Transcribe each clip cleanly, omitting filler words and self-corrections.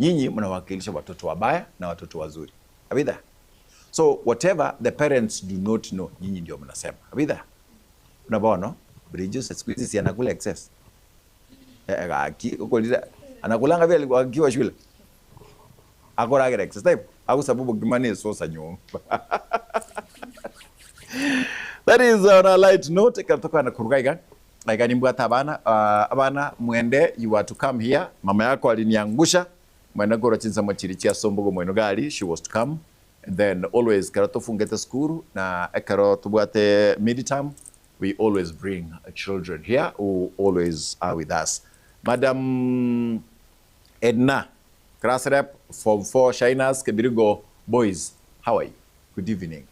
Nyinyi mnawakilisha watoto wabaya na watoto wazuri. Abidha. So whatever the parents do not know, nyinyi ndio mnasema. Abidha. Unaona? Bridges siku hizi si anakula excess. Anakulanga vile akiwa shule. Akora excess type. Au sababu kimani sosa nyumba. That is on a light note. Katoka na kurugaiga. Aiganimbwa abana, abana mwende, you are to come here. Mama yako aliniangusha. Mwende goro chinsa mochirichia sombogo mweno gari, she was to come. And then always karato fungete skuru na ekaro tubwate midterm. We always bring children here who always are with us. Madam Edna, class rep, Form 4 Shiners, Kebirigo boys, how are you? Good evening.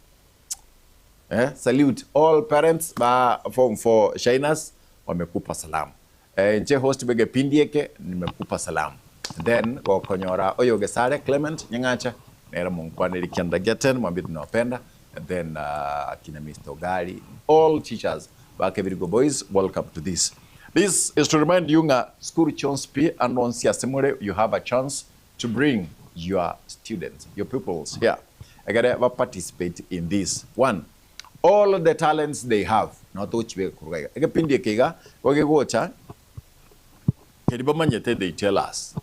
Salute all parents ba Form 4 Shiners, wamekupa salamu. Nche host bege pindieke, nimekupa salamu. Then, konyora oyo gesare, Clement, nyangacha, nera mungkwane likianda geten, mwambie tunawapenda. And then, akina Mr. Ogali, all teachers ba Kebirigo boys, welcome to this. This is to remind you nga school chance p and on siasemure, you have a chance to bring your students, your pupils here. I gotta participate in this. One, all the talents they have. Not they tell us.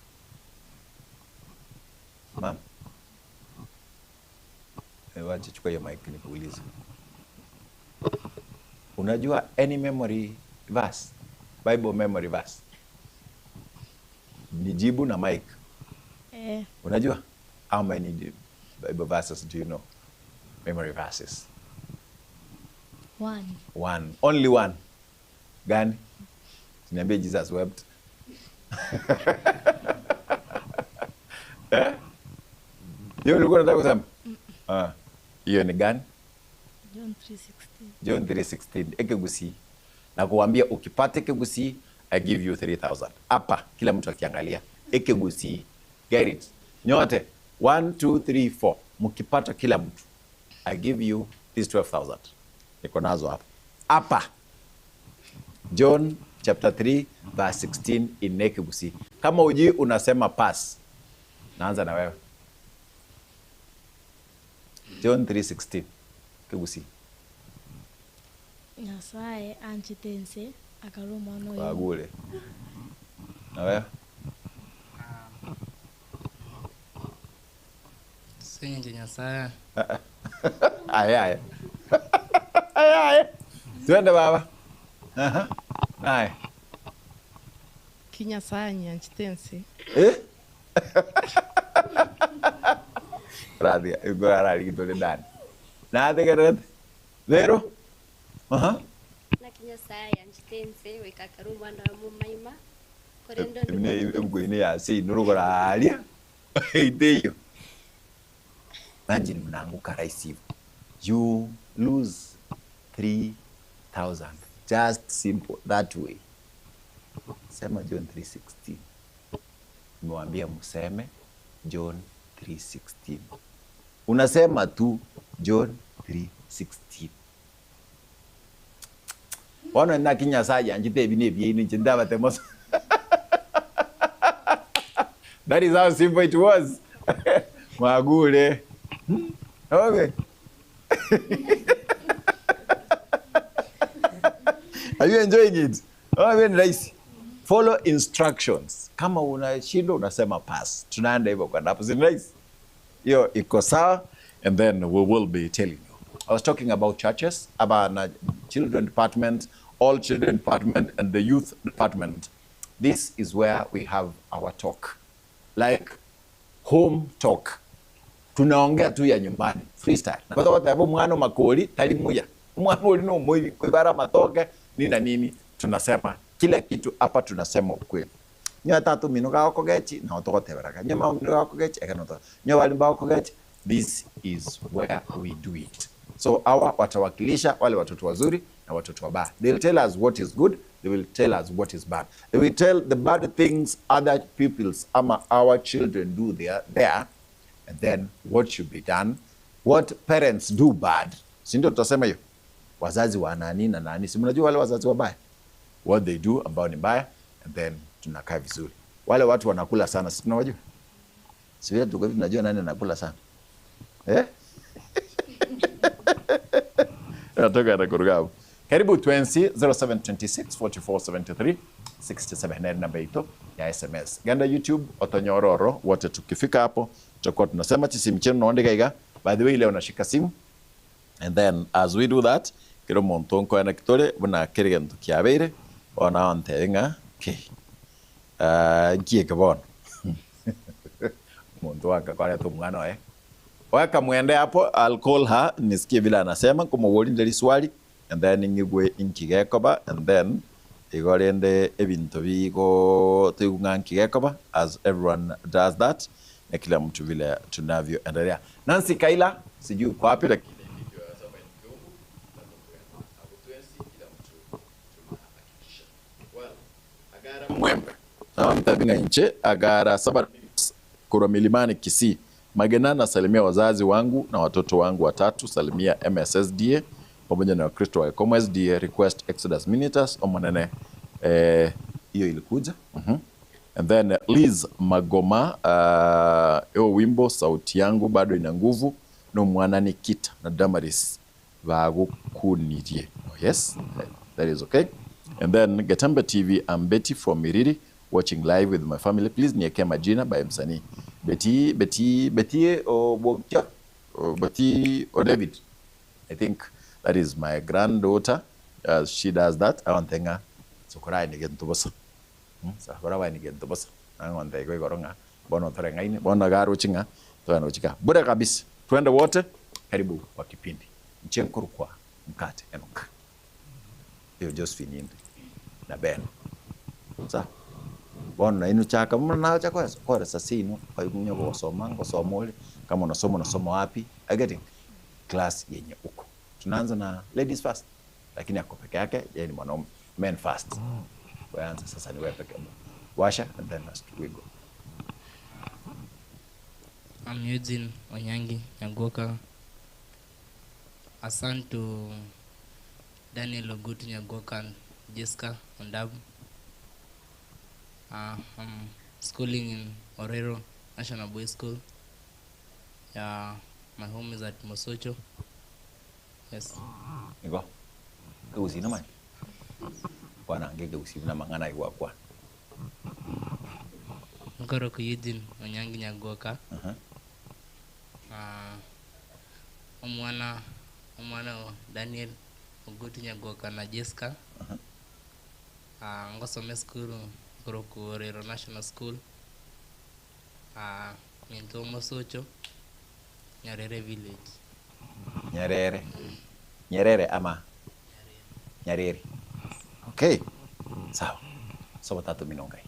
Ma'am, unajua any memory verse? Bible memory verse? Nijibu na mic. Unajua? How many Bible verses do you know? Memory verses. One. One. Only one. Gani? Niambie Jesus wept. Eh? Hiyo ulikuwa unataka kusema? Ah. Hiyo ni gani? John 3:16. John 3:16. Ekegusi. Na kuambia ukipata ekegusi, I give you 3,000. Hapa kila mtu akiangalia. Ekegusi. Get it. Nyote 1 2 3 4. Mkipata kila mtu, I give you this 12,000. Niko nazo hapa. Hapa. John chapter 3 verse 16 in Ekegusi. Kama uji unasema pass. Naanza na wewe. John 3:16. Ekegusi. Nyasaye anchitense akaruma no. Bagule. Na wewe? Sinje Nyasaye. Aya aya. Aya aya. Twende baba. Aha. Naye. Kinyasaye nyanchitense. Eh? Radia, igora rali ndani. Na tegerete. Vero? Aha. Na Kinyasaye anchitense wekakaruma na mumaima. Korendo ndi mgwini ya si nurugora alia. Ideyo. Imagine mnaanguka rahisi hivyo. You lose 3,000. Just simple that way. Sema John 3:16. Nimewambia mseme John 3:16. Unasema tu John 3:16. Wana na Kinyasaye anjite bine bine njindaba temos. That is how simple it was. Magule. Okay. Are you enjoying it? Oh, very nice. Follow instructions. Kama unashindwa unasema pass. Tunaenda hivyo kwa hapo. Si nice? Hiyo iko sawa, and then we will be telling you. I was talking about churches, about children department, all children department and the youth department. This is where we have our talk. Like home talk. Tunaongea tu ya nyumbani, freestyle. Na kwa sababu mwana makoli talimuya. Mwana ulino mwili kuibara matoke nini na nini, tunasema kila kitu hapa, tunasema ukweli. Nyo tatu minuka wako gechi na otokote baraka. Nyo minuka wako gechi eka noto. Nyo walimba wako gechi. This is where we do it. So hawa watawakilisha wale watoto wazuri na watoto wabaya. They will tell us what is good, they will tell us what is bad. They will tell the bad things other pupils ama our children do there, and then what should be done, what parents do bad. Si ndio tutasema hiyo? Wazazi wa nani na nani? Si mnajua wale wazazi wabaya? What they do ambao ni mbaya, and then tunakaa vizuri. Wale watu wanakula sana, si tunawajua? Sivile tuko hivi tunajua nani anakula sana. Eh? Natoka na kurugabu. Karibu 20 0726 44 73 67 na namba ito ya SMS. Ganda YouTube otonyororo wote tukifika hapo tutakuwa tunasema chisimu chenu naondika iga. By the way leo nashika simu. And then as we do that kero muntu nkoena kitore buna kiri gento kiabeire ona ontenga ke. Nkie kebon. Muntu waka tu mwana Waka muende hapo, I'll call her nisikie vile anasema kumuuliza swali and then ngigwe inkigekoba and then igorende ebintu bigo tugunga nkigekoba as everyone does that na kila mtu vile tunavyoendelea. Nancy Kaila sijui kwa wapi lakini Mwembe. Mtabinga nche agara 7 kurwa milimani Kisii. Magena na salimia wazazi wangu na watoto wangu watatu, salimia MSSDA pamoja na Wakristo wa Ekomo SDA, request Exodus Minitas omonene hiyo ilikuja. And then Liz Magoma, hiyo wimbo sauti yangu bado ina nguvu no mwana Nikita na Damaris bagukunirie. Oh, yes, that is okay. And then Gatemba TV, I'm Betty from Miriri, watching live with my family. Please nieke majina by msanii. Betty, Betty, Betty or Betty or David. I think that is my granddaughter. She does that. I want to so ni gento bosa. Sakora ni gento bosa. I want to go goronga. Bono torenga bono garo chinga. Toano chika. Bure kabisa. Twende wote. Karibu kwa kipindi. Mchenkuru kwa mkate Enoch. Hiyo Josephine indi na Ben. Sa bona inu chaka mna cha kwa sasa inu kwa hiyo kusoma ngosoma kama unasoma unasoma wapi? I getting class yenye uko. Tunaanza na ladies first. Lakini ako peke yake, yeye ni mwanaume. Men first. Waanza sasa ni wewe peke yako. Washa and then we go. I'm Eugene Onyangi Nyagoka. Asante to Daniel Ogutu Nyagoka and Jessica Ondabu. I'm schooling in Orero National Boys School. Yeah, my home is at Mosocho. Yes. Niko. Keusi na man. Bwana ngeke na mangana igwa kwa. Nkoro ku Eugene Onyangi Nyagoka. Omwana Daniel Ogutu Nyagoka na Jessica. Ngosome school Koroku Orero National School. Minto Mosocho, Nyerere Village. Nyerere. Nyerere ama Nyerere. Okay. Sawa. Sawa tatu minongai.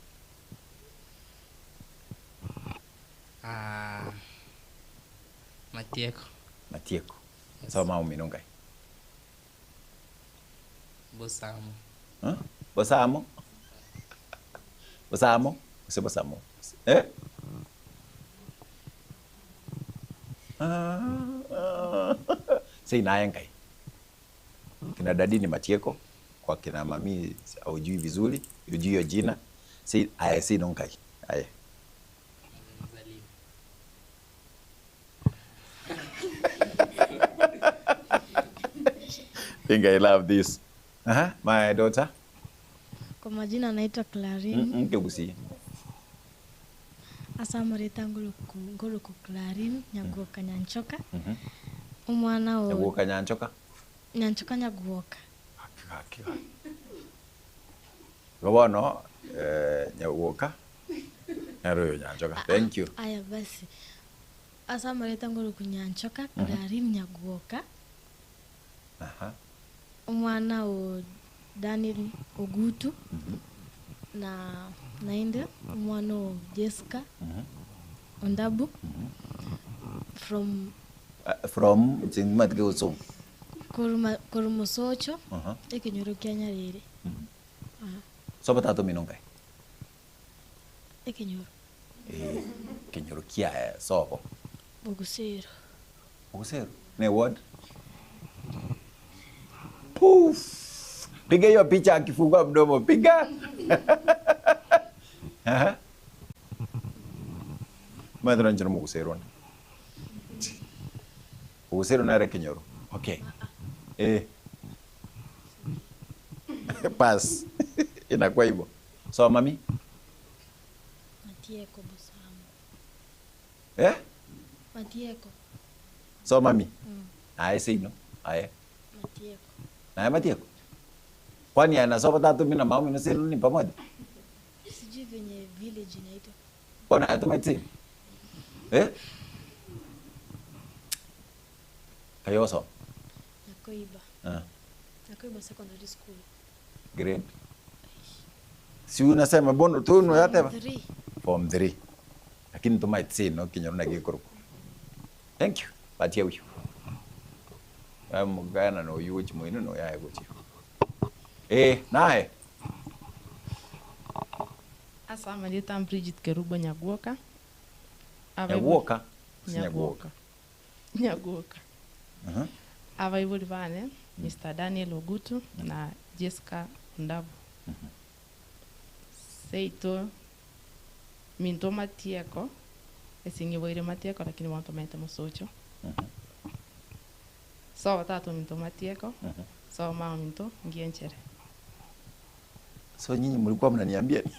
Matieko. Matieko. Yes. Sawa mama minongai. Bosamo. Huh? Bosamo? Bosamo? Use bosamo. Eh? Sei nayengai. Kina dadi ni Matieko, kwa kina mami haujui vizuri, hujui hiyo jina. Sei aya sei nongai. Aya. Think I love this. My daughter. Kwa majina naitwa Clarin. Mkegusi. Asamoreta nguluku Clarin Nyagoka Nyanchoka. Umwana o Nyagoka Nyanchoka. Nyanchoka Nyagoka. Haki. Gobono Nyagoka. Nyaroyo Nyanchoka. Thank you. Aya basi. Asamoreta nguluku Nyanchoka Clarin Nyagoka. Umwana o Daniel Ogutu na naende umwana o Jessica Ondabu from from Jingmatgeuso Kurumusocho ekinyoro kya Nyerere. Soba tatu minongai ekinyoro kinyoro kya sobo Bogusero. Bogusero ne word. Poof. Piga hiyo picha akifungua mdomo, piga. Madhara njino mugusero na. Ugusero na rekenyoro. Okay. Eh. Pass. Inakuwa hivyo. So mami? Matieko bosango. Eh? Matieko. So mami? Aye sino. Aye. Matieko. Na Matieko. Kwani anasoma tatu mimi na mama na sino ni pamoja? Sijui venye village inaitwa. Bwana atumaiti. Eh? Kayoso. Nakoiba. Ah. Nakoiba secondary school. Grade. Si unasema bono tu no yateba. 3. Form 3. Lakini tumaiti no kinyoruna gikuruko. Thank you. Batia huyu. Amugana no yuchi mwinu no yae guchi. Eh, nae. Asa malita Bridget Kerubo Nyaguoka. Nyaguoka? Nyaguoka. Nyaguoka. Abaibuli bane Mr. Daniel Ogutu na Jessica Ndabu. Seito minto Matieko esingiboire Matieko lakini wanto mente musocho. So watatu minto Matieko. So mama minto ngiencherere. So nyinyi mlikuwa mnaniambia nini?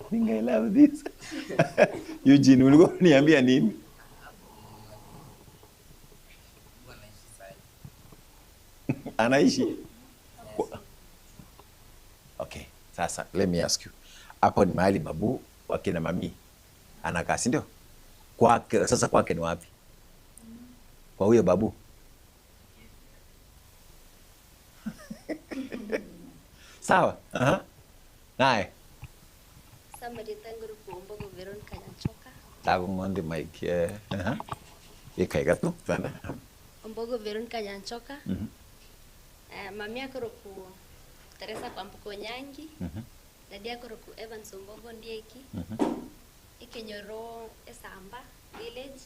I think I love this. Eugene, ulikuwa unaniambia nini? Anaishi. Okay, sasa let me ask you. Hapo ni mahali babu wakina mami anakaa, si ndio? Kwake sasa, kwake ni wapi? Kwa huyo babu. Sawa. Naye. Somebody tanguru kuombogo Veronica Nyanchoka. Tago ngondi mic. Ikaiga tu sana. Ombogo Veronica Nyanchoka. Mami akoroku Teresa Kwambuko Nyangi. Dadi akoroku Evans Ombogo Ndieki. Ikenyoro Esamba village.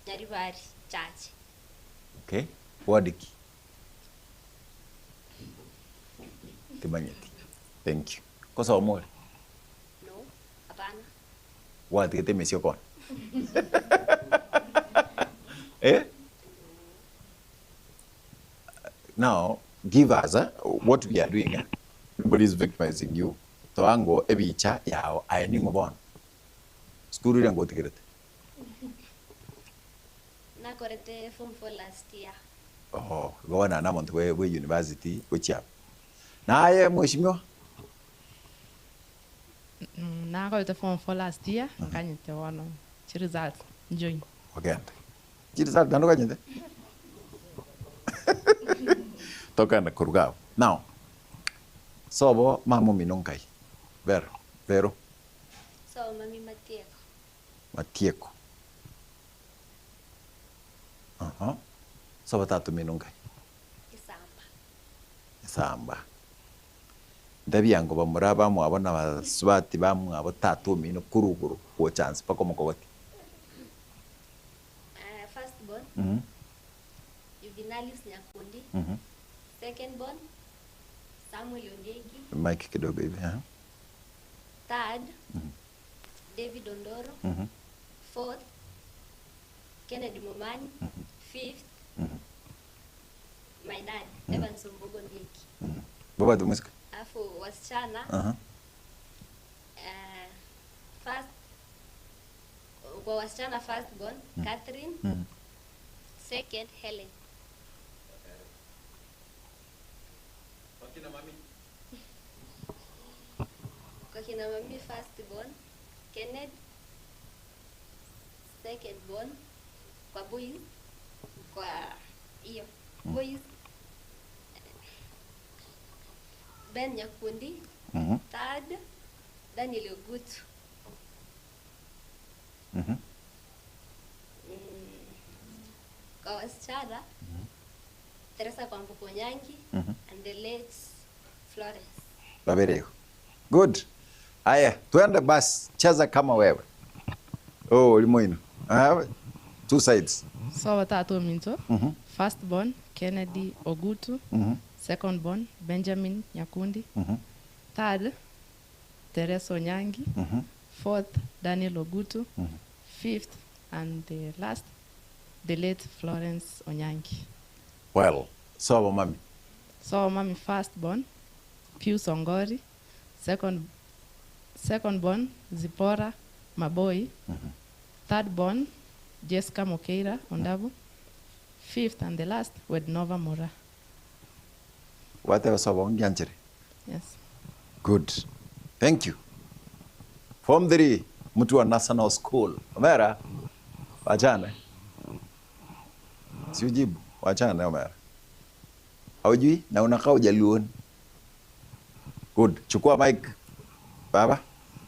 Nyaribari Church. Okay. Wadiki. Timanyeti. Thank you. Kosa omole? No, hapana. Watigete mesio kon. Eh? Now, give us what we are doing. Nobody is victimizing you. Toango ebicha yao ayeningo bon. Skuru yango tigerete. Na korete form 4 last year. Oh, gona na muntu we university we chap. Naye mheshimiwa? Na korete form 4 last year, kanyete wono. Chi result join. Okay. Chi result nando kanyete. Toka na kurugao. Now, sobo mamo minonkai. Vero, vero. So mami Matieko. Matieko. Sobo tatu minonkai. Isamba. Isamba. Ndabiyango bamuraba mwabona baswati bamwabo tatu mino kuruguru ko chance pako mokogoti. First born. Juvenalis Nyakundi. Second born Samuel Ondegi. Mike kidogo hivi. Third David Ondoro. Fourth Kennedy Momani. Fifth my dad Evans Ombogo Ndieki. Baba tumusika. Afu wasichana. First kwa wasichana first born Catherine. Second Helen. Wakina mami. Kwa kina mami first born Kenneth, second born kwa boys kwa hiyo boys Ben Nyakundi. Third Daniel Ogutu. Kwa wasichana Teresa Kwambuko Nyangi and the late Florence. Babereo. Good. Aya, tuende basi, cheza kama wewe. Oh, limoino. Two sides. So watatu minto. First born Kennedy Ogutu. Second born, Benjamin Nyakundi. Third, Teresa Onyangi. Fourth, Daniel Ogutu. Fifth, and the last, the late Florence Onyangi. Well, sawa mami. So mami, first born, Pius Ongori. Second born, Zipporah Maboi. Third born, Jessica Mokeira Ondabu. Fifth and the last, Wednova Mora. Whatever sawa ongianchere. Yes. Good. Thank you. Form 3, mtu wa National School. Omera, wachane. Si ujibu, wachane Omera. Haujui na unakaa hujaluoni. Good. Chukua mic. Baba,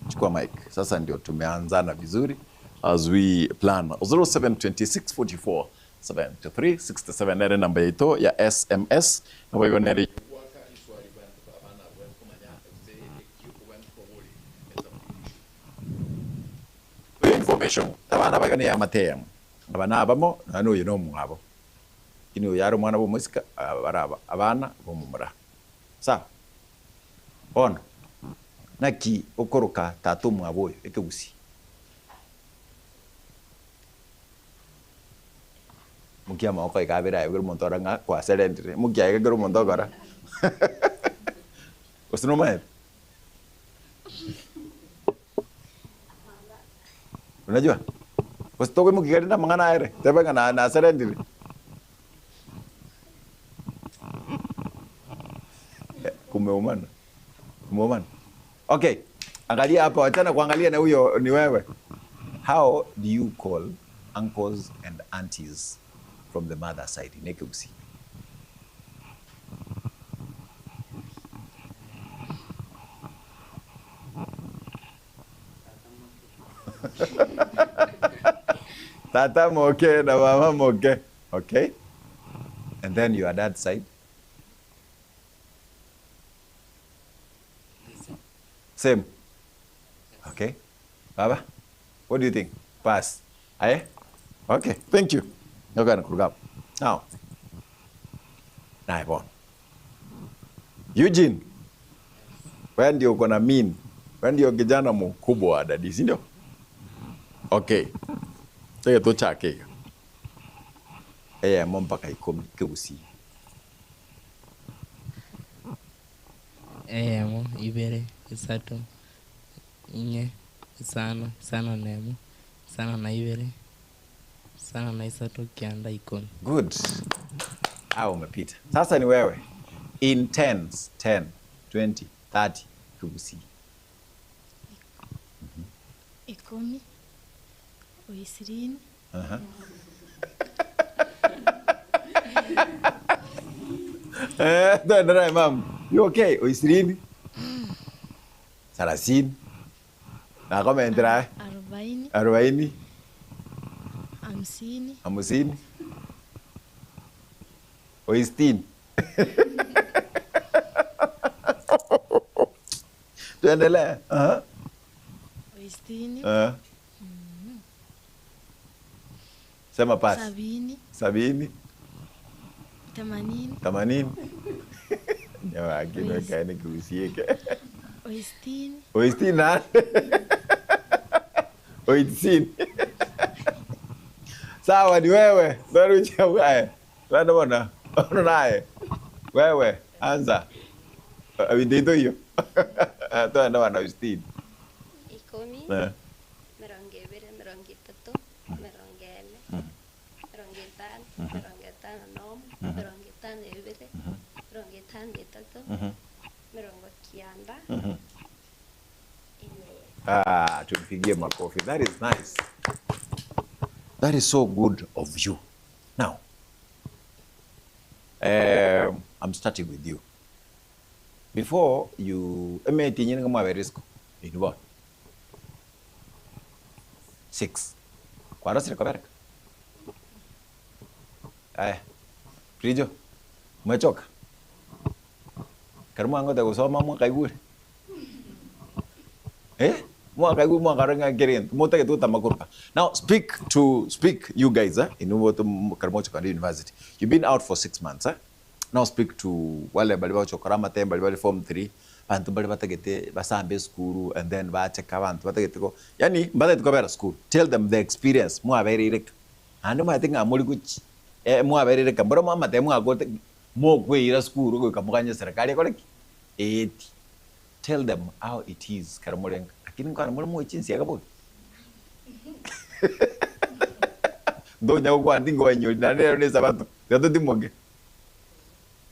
chukua mic. Sasa ndio tumeanzana vizuri as we plan. 072644 7367 nere namba yetu ya SMS. Na wewe nere information. Abana bagane ya matema. Abana abamo na n'uyu no mwabo. Ini yaro mwana bo musika baraba abana bo mumura. Sawa. Ono. Naki okoroka tatu mwabo ekegusi. Mukia moko ikabira ebiro muntu oranga kwa serendire. Mukia ekero muntu okora. Osino mae. Unajua? Usitoke mukigari na mangana aere. Tebanga na serendire. Kumeumana. Kumeumana. Okay. Angalia hapa, wachana kuangalia na huyo ni wewe. How do you call uncles and aunties from the mother side in Ekeusi? Tata moke na mama moke. Okay. And then your dad's side? Same. Okay. Baba, what do you think? Pass. Aye? Okay, thank you. Now, Naibon. Eugene, wewe ndio uko na mean. Wewe ndio kijana mkubwa dadi, si ndio? Okay. Tege tuchake. Eh, mpaka 10 keusi. Eh, mo ibere isato inye isano isano nemo isano na ibere isano na isato kianda 10. Good. Au umepita. Sasa ni wewe. In tens, 10, 20, 30 keusi. 10, 20. Eh, ndio ma'am. You okay? 20. 30. Na kama entra 40. 40. 50. 50. 60. Tuendelee. 60. Sema pass. 70. 70. 80. 80. Ya aquí no cae ni kusieke. 60. 60. 60. Sawa ni wewe. Daruja wewe. Landa bwana. Ono naye. Wewe anza. Abindito hiyo. Tuenda bwana 60. 10. 20, 30, 40, 51, 52, 53, 94. Ah, tumpigie makofi. That is nice. That is so good of you. Now, I'm starting with you. Before you, in what? 6. Prijo, umechoka? Karibu angote kusoma mwaka igure. Eh? Mwaka igure mwaka renga kirin. Motake tu tamakurka. Now speak you guys, eh? In Karamoja University. You've been out for 6 months, eh? Now speak to wale bali bachokora matembe bali bali form 3 bantu bali batagete basambe school and then bacheka bantu batagete ko yani batagete ko bera school. Tell them the experience mwaberire ande mwatinga muri kuchi mwaberire kamboro mama te mwagote mwokwira school ko kamuganya serikali koleki eti. Tell them how it is karamurenga lakini ngwana muri muchinsi yakabo ndonya kwa ndingo wenyu na leo ni sabato gato timoge.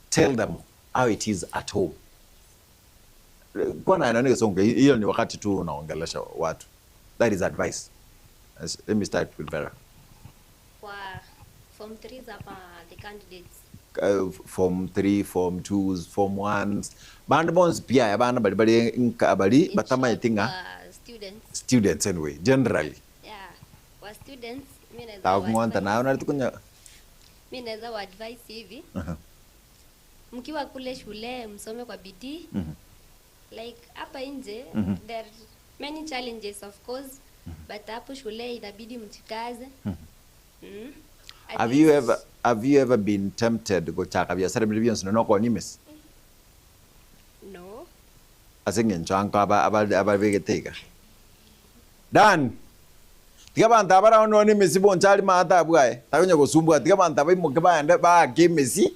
Tell them how it is at home. Kwa na nani songe hiyo ni wakati tu unaongelesha watu. That is advice. Let me start with Vera. Kwa form 3 hapa the candidates. Form 3, form 2s, form 1s. Band bonds pia bana bali bali nka bali batama tinga students. Students anyway, generally. Yeah. Kwa students mimi naweza takumwanta na unalitukunya. Mimi naweza advice hivi. Mkiwa kule shule msome kwa bidii. Like hapa nje there are many challenges of course, but hapo shule inabidi mjikaze. Have you ever been tempted gochaka biashara billions no kwa nimes? No. Asinge nchanka aba aba begetega. Dan. Tiga banta abara ono ni mesi bonchali mata bwae. Takonya gosumbwa tiga banta baimoke baende ba kemesi.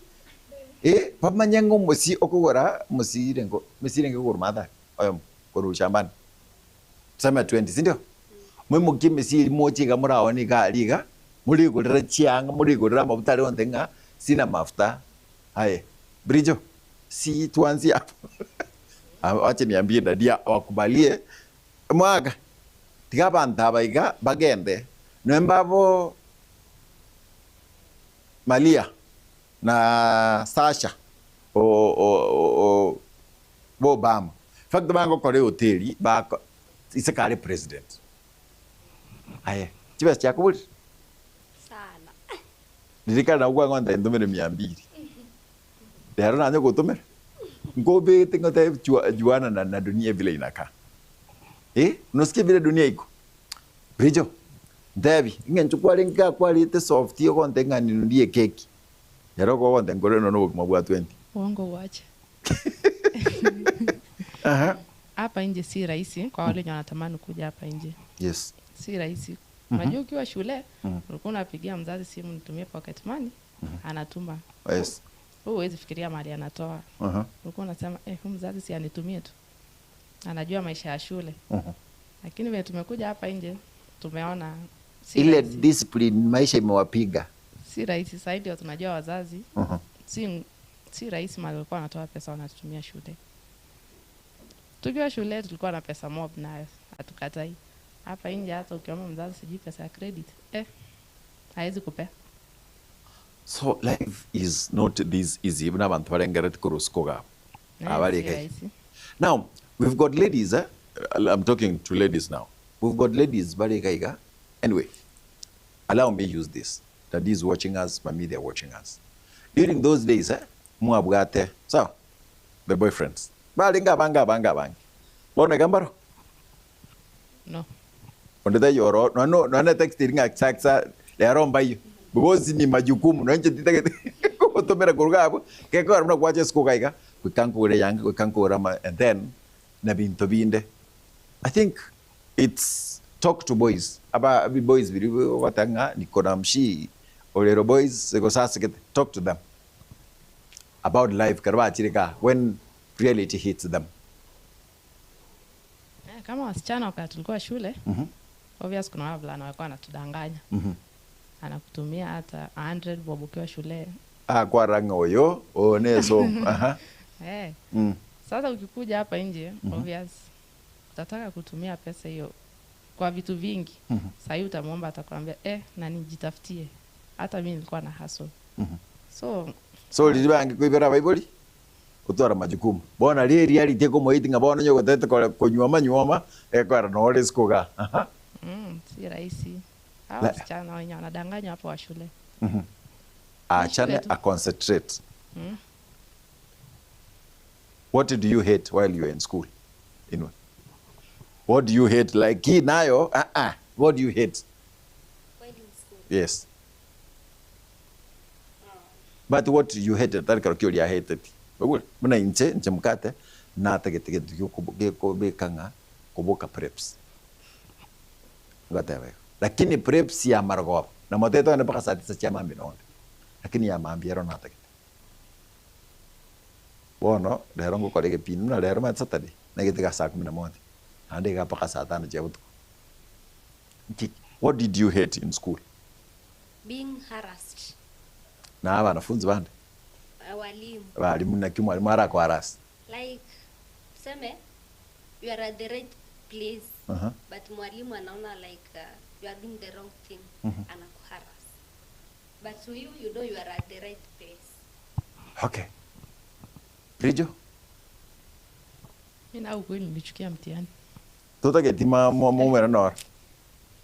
Pamanyango musi okugora musirengo musirengo gurmada oyo koru shambani tuseme 20 si ndio mwe mukimisi mochiga muraoni ga liga muri gurira chianga muri gurira mafuta leo ndenga sina mafuta haye brijo si tuanzie hapo. Acha niambie dadia wakubalie mwaka tiga banta baiga bagende nembabo Malia na Sasha o Obama. Fact bango kore hoteli ba isekare president. Aye, chibesa chakubuli sana. Ndirikana na ng'onda ndomere 200. Lero nanyo gutumira. Ngobe tingote juana na dunia vile inakaa. Unasikia vile dunia iko. Brijo. Ndebi, ngenchukwa linka kwalite soft yo konte nganinulie keki. Yaroko wonde ngore no no mabwa 20. Uongo uache. Hapa nje si rahisi kwa wale wenye wanatamani kuja hapa nje. Yes. Si rahisi. Unajua ukiwa shule ulikuwa unapigia mzazi simu nitumie pocket money, anatuma. Yes. Wewe huwezi fikiria mali anatoa. Ulikuwa unasema huyu mzazi si anitumie tu. Anajua maisha ya shule. Lakini vile tumekuja hapa nje tumeona si ile rahisi. Discipline maisha imewapiga. Si rahisi zaidi tunajua wazazi. Si rahisi mali walikuwa wanatoa pesa wanatutumia shule. Tukiwa shule tulikuwa na pesa mob nayo, hatukatai. Hapa nje hata ukiomba mzazi sijui pesa ya credit, haiwezi kupea. So life is not this easy. Even abantu barengera kuruskoga. Now, we've got ladies, I'm talking to ladies now. We've got ladies barikaiga. Anyway, allow me use this. That is watching us, mami, they're watching us. During those days, mwabwate, so, the boyfriends. Balinga banga banga bang. Bona gambaro? No. Ondeta yoro, no no no text iringa exact le aromba hiyo. Because ni majukumu, no nje titake kutomera kuruga hapo. Keko aruna kwache sikukaiga, kukankure yanga, kukankura ma and then na binto binde. I think it's talk to boys. Aba boys biri watanga niko na mshi olero boys go sasa talk to them about life karwa chirika when reality hits them. Kama wasichana wakati tulikuwa shule, obvious kuna wavulana walikuwa wanatudanganya. Anakutumia hata 100 bob ukiwa shule. Kwa ranga oyo, oneso. Sasa ukikuja hapa nje, obvious utataka kutumia pesa hiyo kwa vitu vingi. Sasa hivi utamuomba atakwambia na nijitafutie. Hata mimi nilikuwa na hustle. So libangi kuibera Bible kutwara majukumu. Bona ri reality ko moiti ngabona nyo gotete kunywa manyuoma ekwara no risk koga. Si rahisi. Hao wasichana wenye wanadanganywa hapo wa shule. Achane a concentrate. What do you hate while you were in school? Anyway. What do you hate? Like he nayo, What do you hate? While in school. Yes. But what you hated, that karo ya hated. Bagul, muna inche inche mukate na tege tege tukio kuboka preps. Ngate lakini preps ya margo na moteto ne paka saa 9 cha mambi nonde. Lakini ya mambi ero na tege. Bono lero ngo korege pinu na lero ma Saturday na gitega saa 11. Ande ga paka saa 5 cha butuko. What did you hate in school? Being harassed. Na wanafunzi bande? Walimu. Walimu na kimwalimu mara kwa harass. Like seme you are at the right place. But mwalimu anaona like you are doing the wrong thing. Anakuharass. But to you, you know you are at the right place. Okay. Rijo? Mimi na ukweli nilichukia mtihani. Tota tima mume na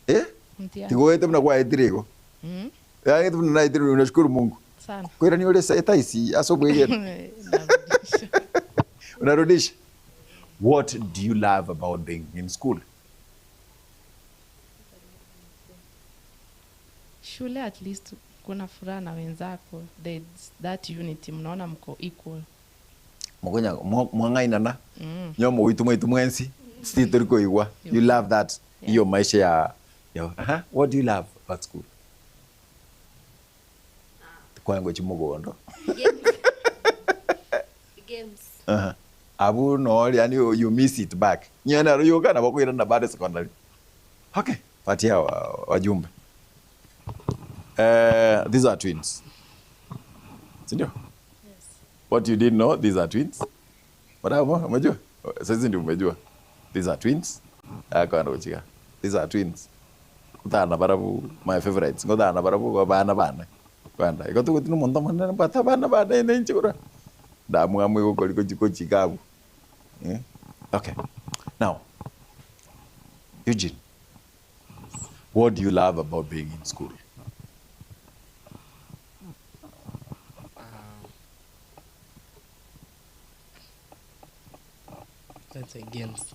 eh? Mtihani. Tigo mnakuwa etirego. Yaani tuna etirego unashukuru Mungu. Sana. Kwa hiyo ni ule asobwe. Unarudisha. What do you love about being in school? Shule at least kuna furaha na wenzako. There's that unity, mnaona mko equal. Mwagonya mwangaina na. Nyomo witu mwitu mwensi. Sisi igwa. You love that. Hiyo maisha ya What do you love about school? Kwangu chimugondo. Games. Abu no, yani you miss it back. Nyana yoga na bakwira na baada secondary. Okay, patia wajumbe. These are twins. Sindio? Yes. What you didn't know, these are twins. Wadamu, umejua? Sasa ndio umejua. These are twins. Akanda kuchika. These are twins. Kutana barabu my favorites. Ngotana barabu bana bana. Kwanda. Iko tu kutinu monto manana bata bana bana ine nchura. Damu amu iko koliko chiko chikabu. Okay. Now, Eugene, what do you love about being in school? Let's say games.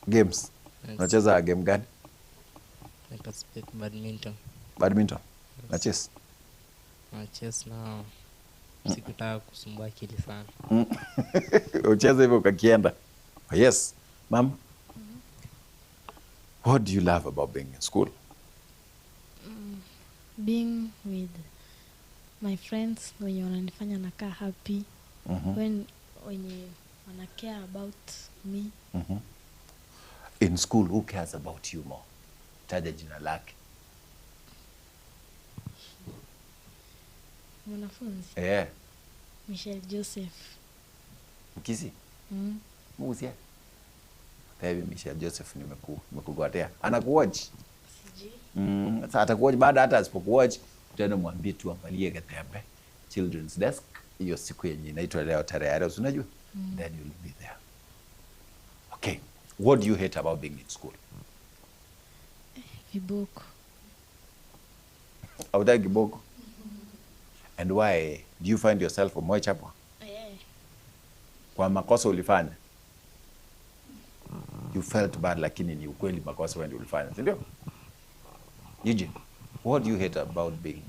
Games? Yes. Unacheza game gani? I participate badminton. Badminton? Yes. Na chess? Na chess na sikutaka kusumbua akili sana. Ucheze hivyo ukakienda. Yes. Ma'am? What do you love about being in school? Being with my friends wenye wananifanya nakaa happy. When wenye wana care about me. In school, who cares about you more? Taja jina lake. Mwanafunzi. Eh. Michelle Joseph. Mkisi? Mugusia. Tabi Michelle Joseph nimekugotea. Anakuwatch? Sijui. Sasa atakuwatch baada hata asipokuwatch, utaenda mwambie tu angalie Getembe Children's Desk hiyo siku yenye inaitwa leo tarehe leo, unajua? Then you'll be there. Okay. What do you hate about being in school? Viboko. Hautaki kiboko? And why do you find yourself umechapwa? Yeah. Kwa makosa ulifanya. You felt bad lakini ni ukweli makosa wewe ndio ulifanya, si ndio? Eugene, what do you hate about being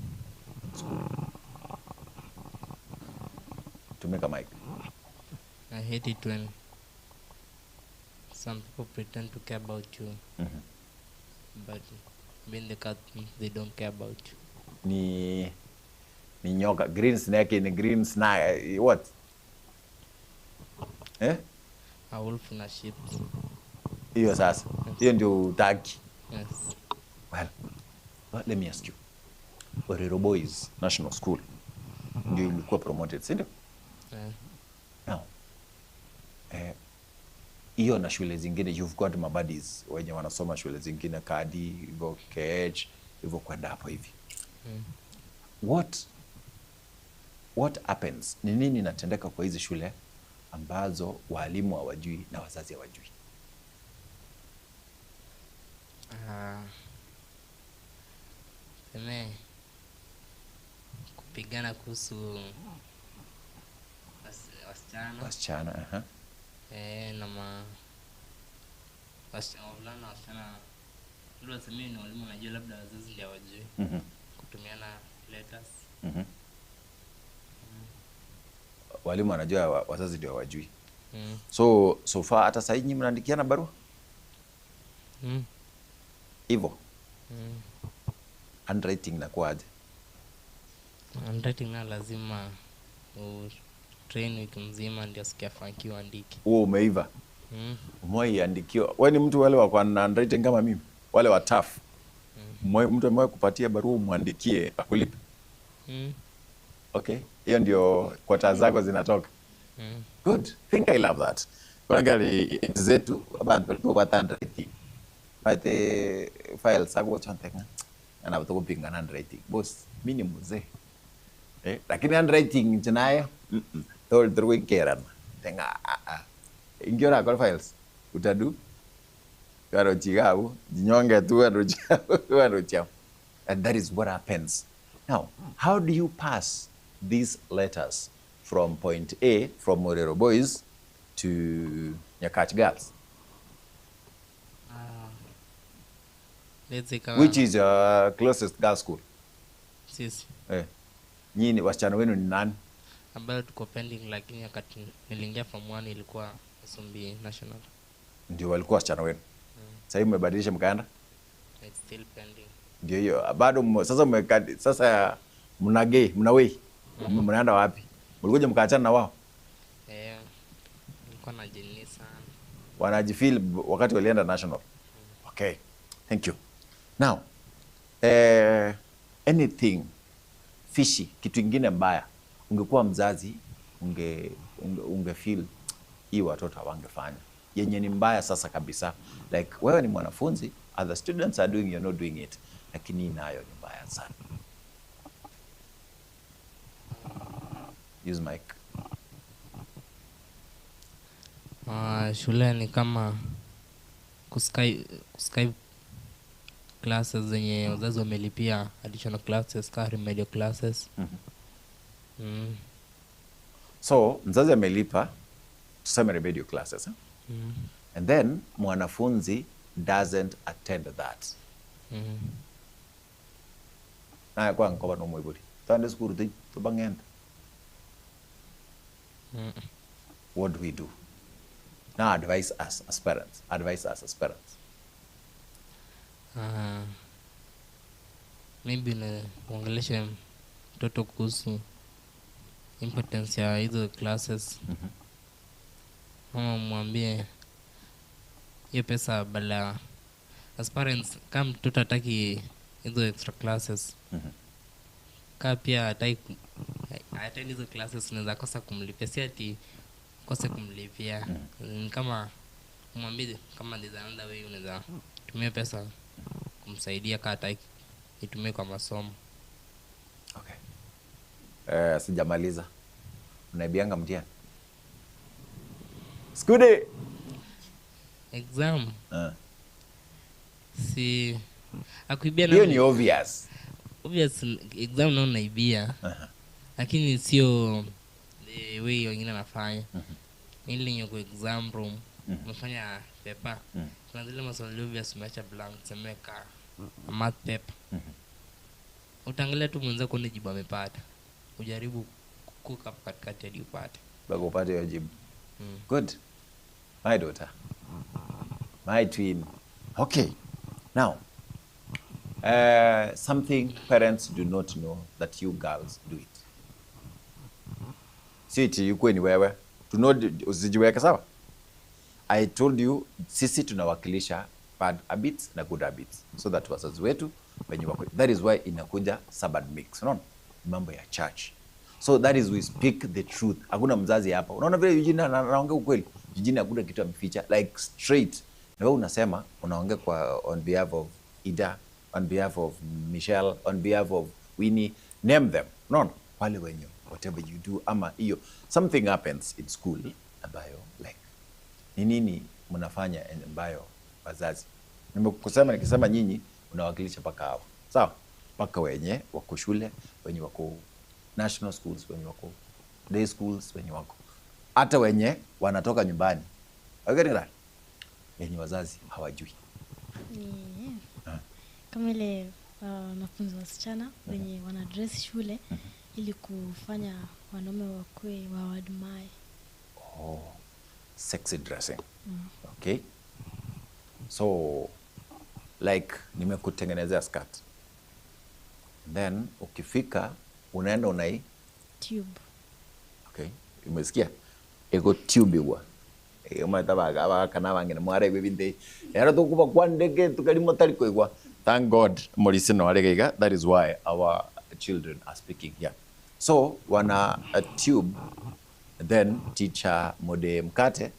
in school? Tumeka mic. I hate it when some people pretend to care about you. But when they cut, they don't care about you. Ni nyoka, green snake in a green snake, what? Eh? A wolf na sheep. Hiyo sasa. Hiyo ndio utaki. Yes. Well, let me ask you. Orero Boys National School ndio ilikuwa promoted, si ndio? Yeah. Now, hiyo na shule zingine, you've got mabuddies wenye wanasoma shule zingine, Kadi, hivyo KH, hivyo kwenda hapo hivi. What happens? Ni nini inatendeka kwa hizi shule ambazo walimu hawajui na wazazi hawajui? Seme kupigana kuhusu wasichana. Wasichana, na wavulana wasichana. Labda waseme ni walimu wanajua, labda wazazi ndio hawajui. Kutumiana letters. Walimu wanajua, wazazi ndio hawajui. So far hata sasa nyinyi mnaandikiana barua? Hivyo. Handwriting inakuwa aje? Handwriting na lazima train wiki mzima ndio sikia funky uandike. Huo umeiva. Umewahi andikiwa? Wewe ni mtu wale wa kwa handwriting kama mimi, wale wa tough. Mtu amewahi kupatia barua umwandikie akulipe? Okay, hiyo ndio kwata zako zinatoka. Good. Think I love that. Kwangali zetu abantu walikuwa kwa handwriting. But files zako chanteka. Ana watu kupinga handwriting. Boss, mimi ni mzee. Lakini handwriting tunayo. Tol truwe kerana. Tenga a. Ingiora kwa files. Utadu. Karo chigau, jinyonge tu aro. And that is what happens. Now, how do you pass these letters from point A, from Morero Boys, to Nyakach Girls? Let's say kama Which is your closest girls school? Sisi. Nyinyi wasichana wenu ni nani? Ambayo tuko pending, lakini wakati niliingia form 1 ilikuwa Sumbi National. Ndio walikuwa wasichana wenu. Sasa hivi mmebadilisha mkaenda? It's still pending. Ndio hiyo. Bado sasa sasa mna gay, mna wei. Mnaenda wapi? Mlikuja mkaachana na wao? Nilikuwa na jeni sana. Wanajifeel wakati walienda national. Okay. Thank you. Now, anything fishy, kitu kingine mbaya, ungekuwa mzazi, unge feel hii watoto hawangefanya. Yenye ni mbaya sasa kabisa. Like wewe ni mwanafunzi, other students are doing, you're not doing it. Lakini nayo ni mbaya sana. Use mic. Shule ni kama kuskype classes zenye wazazi wamelipia, additional classes, ka remedial classes. So mzazi amelipa tuseme remedial classes, eh? And then mwanafunzi doesn't attend that. Na kwa nkoba no mwibuli. Tande skuru to bangenda. What do we do? Now advise us as parents. Advise us as parents. Maybe uongeleshe mtoto kuhusu importance ya hizo classes. Ama mwambie hiyo pesa badala. As parents, kama mtoto hataki hizo extra classes, kama pia hataki attend hizo classes, unaweza kosa kumlipia. Si ati kose kumlipia. Ni kama kumwambie kama there's another way unaweza tumia pesa kumsaidia kama hataki itumie kwa masomo. Okay. Sijamaliza. Unaibianga mtihani? Skude. Exam. Si akuibia hiyo ni obvious. Obvious exam na unaibia. Lakini sio the way wengine wanafanya. Ile nyoko exam room umefanya paper. Kuna zile maswali obvious umeacha blank, semeka math paper. Utaangalia tu mwenzako ni jibu amepata. Ujaribu kukuka katikati hadi upate. Bado upate hiyo jibu. Good. My daughter. My twin. Okay. Now, something parents do not know that you girls do it. Siti yuko ni wewe. Do not usijiweke sawa? I told you sisi tunawakilisha bad habits na good habits. So that wazazi wetu wenye wako. That is why inakuja Sabbath mix. Unaona? Mambo ya church. So that is we speak the truth. Hakuna mzazi hapa. Unaona vile Eugene anaongea ukweli. Eugene hakuna kitu ameficha, like straight. Na wewe unasema unaongea kwa on behalf of Ida, on behalf of Michelle, on behalf of Winnie, name them. Unaona? Wale wenye whatever you do ama hiyo something happens in school ambayo like ni nini mnafanya ambayo wazazi. Nimekusema nikisema nyinyi unawakilisha paka hao. Sawa? Paka wenye wako shule, wenye wako national schools, wenye wako day schools, wenye wako hata wenye wanatoka nyumbani. Are you getting that? Wenye wazazi hawajui. Ni kama ile wanafunzi wasichana wenye wana dress shule, Ili kufanya wanaume wakue waadmire. Oh, sexy dressing. Okay. So like nimekutengenezea skirt. Then ukifika unaenda unai tube. Okay. Umesikia? Ego tube wa. Ego kana bangene mware bibinde. Era tukuba kwa ndege tukalimo taliko igwa. Thank God Morisino alegeiga. That is why our children are speaking here. So wana a tube, then teacher mode mkate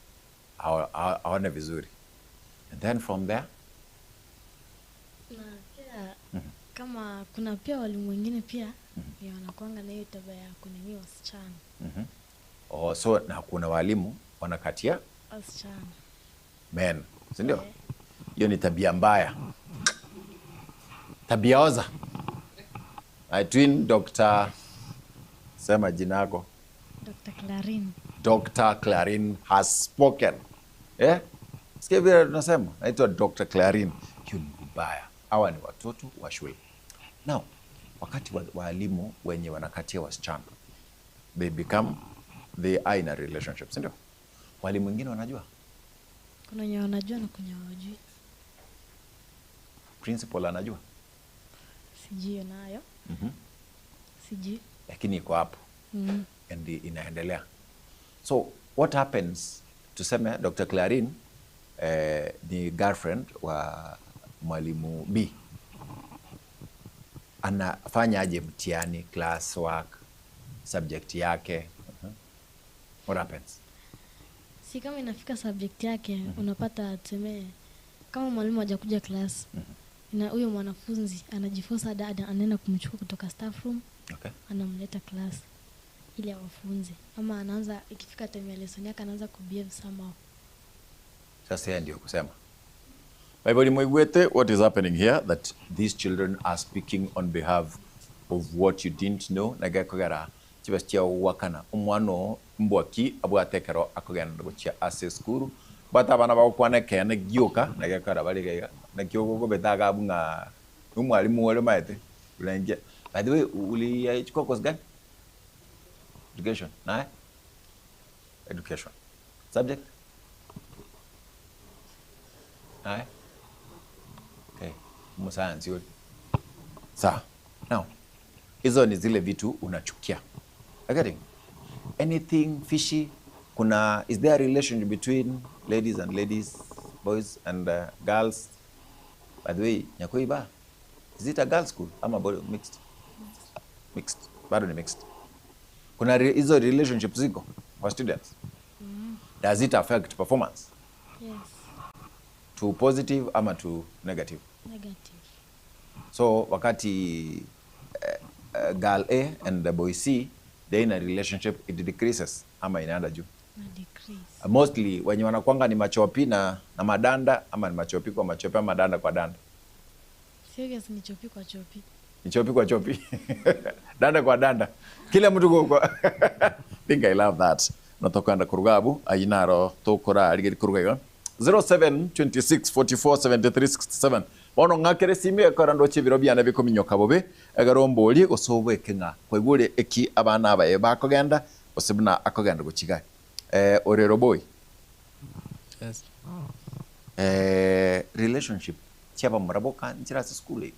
aone vizuri. And then from there na pia kama kuna pia walimu wengine pia wanakuanga na hiyo tabia ya kunini wasichana. Oh, so na kuna walimu wanakatia wasichana. Men, si ndio? Hiyo ni tabia mbaya. Tabia oza. I twin Dr. Sema jina yako. Dr. Clarin. Dr. Clarin has spoken. Eh? Sikia vile tunasema, naitwa Dr. Clarin. Hiyo ni vibaya. Hawa ni watoto wa shule. Now, wakati walimu wenye wanakatia wasichana, they become, they are in a relationship, si ndio? Walimu wengine wanajua? Kuna wenye wanajua na kuna hawajui. Principal anajua? Sijui nayo. Sijui. Lakini iko hapo. And inaendelea. So, what happens, tuseme Dr. Clarin ni girlfriend wa mwalimu B. Anafanya aje mtihani, class work, subject yake? What happens? Si kama inafika subject yake, unapata tuseme kama mwalimu hajakuja class, na huyo mwanafunzi anajiforce dada anaenda kumchukua kutoka staff room. Okay. Anamleta class ili awafunze. Ama anaanza ikifika time ya lesson yake anaanza kubehave somehow. Sasa yeye ndio kusema. Bible mwigwete, what is happening here that these children are speaking on behalf of what you didn't know. Nagakogera chibastia wakana umwano mbwaki abwatekero akogenda gochia ase skuru bata abana bagokwana kene gioka nagakora barigaiga nakio gogobetaga bunga umwalimu wale maete unaingia. By the way, ulichukua course gani? Education. Na education subject? Aye. Okay, musayansi yule. Sawa. Now, hizo ni zile vitu unachukia. Getting anything fishy? Kuna, is there a relationship between ladies and ladies, boys and girls? By the way, Nyakoiba, is it a girls school ama boy mixed? Mixed. Bado ni mixed. Kuna hizo relationships ziko for students. Does it affect performance? Yes. To positive ama to negative? Negative. So wakati girl A and the boy C they in a relationship, it decreases ama inaenda juu? Na decrease. Mostly wenye wanakuanga ni machopi na madanda ama ni machopi kwa machopi ama danda kwa danda? Serious ni chopi kwa chopi. Ni chopi kwa chopi. Danda kwa danda. Kila mtu kwa think I love that. Natoka nda kurugabu ainaro tokora aligeri kurugayo. 0726 44 73 67. Bono ngakere simi ekora ndoche biro byana bikominyoka bobe agaromboli gosobwe kenga kwaigure eki abana abaye bakogenda osibna akogenda gochiga. Orero boy. Yes. Relationship chaba muraboka nchira school.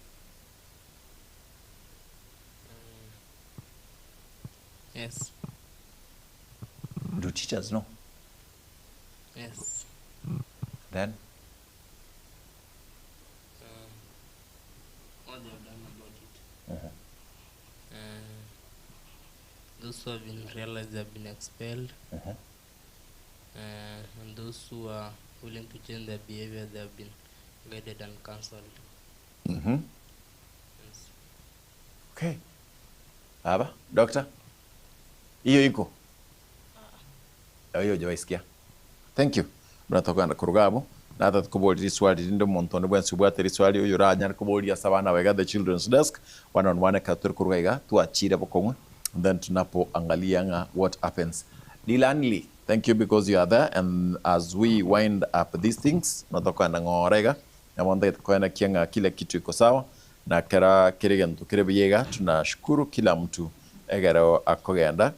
Yes. Do teachers know? Yes. Then? What they have done about it. Those who have been realized they have been expelled. And those who are willing to change their behavior, they have been guided and counseled. Yes. Okay. Baba, doctor? Iyo iko? Iyo hujawahi. Thank you. Mnatoka na kurugabu. Na hata tukuboli swali ndindo monto ne bwensi bwate swali uyu ranya kuboli asabana wega the children's desk one on one ka turkurugaiga tuachire bokongwe and then tunapoangalia nga what happens. Dilanli, thank you because you are there, and as we wind up these things natoka na ngorega na mwanda kwenda kianga kila kitu iko sawa na kera kirega ntukire biyega. Tunashukuru kila mtu Egero akogenda.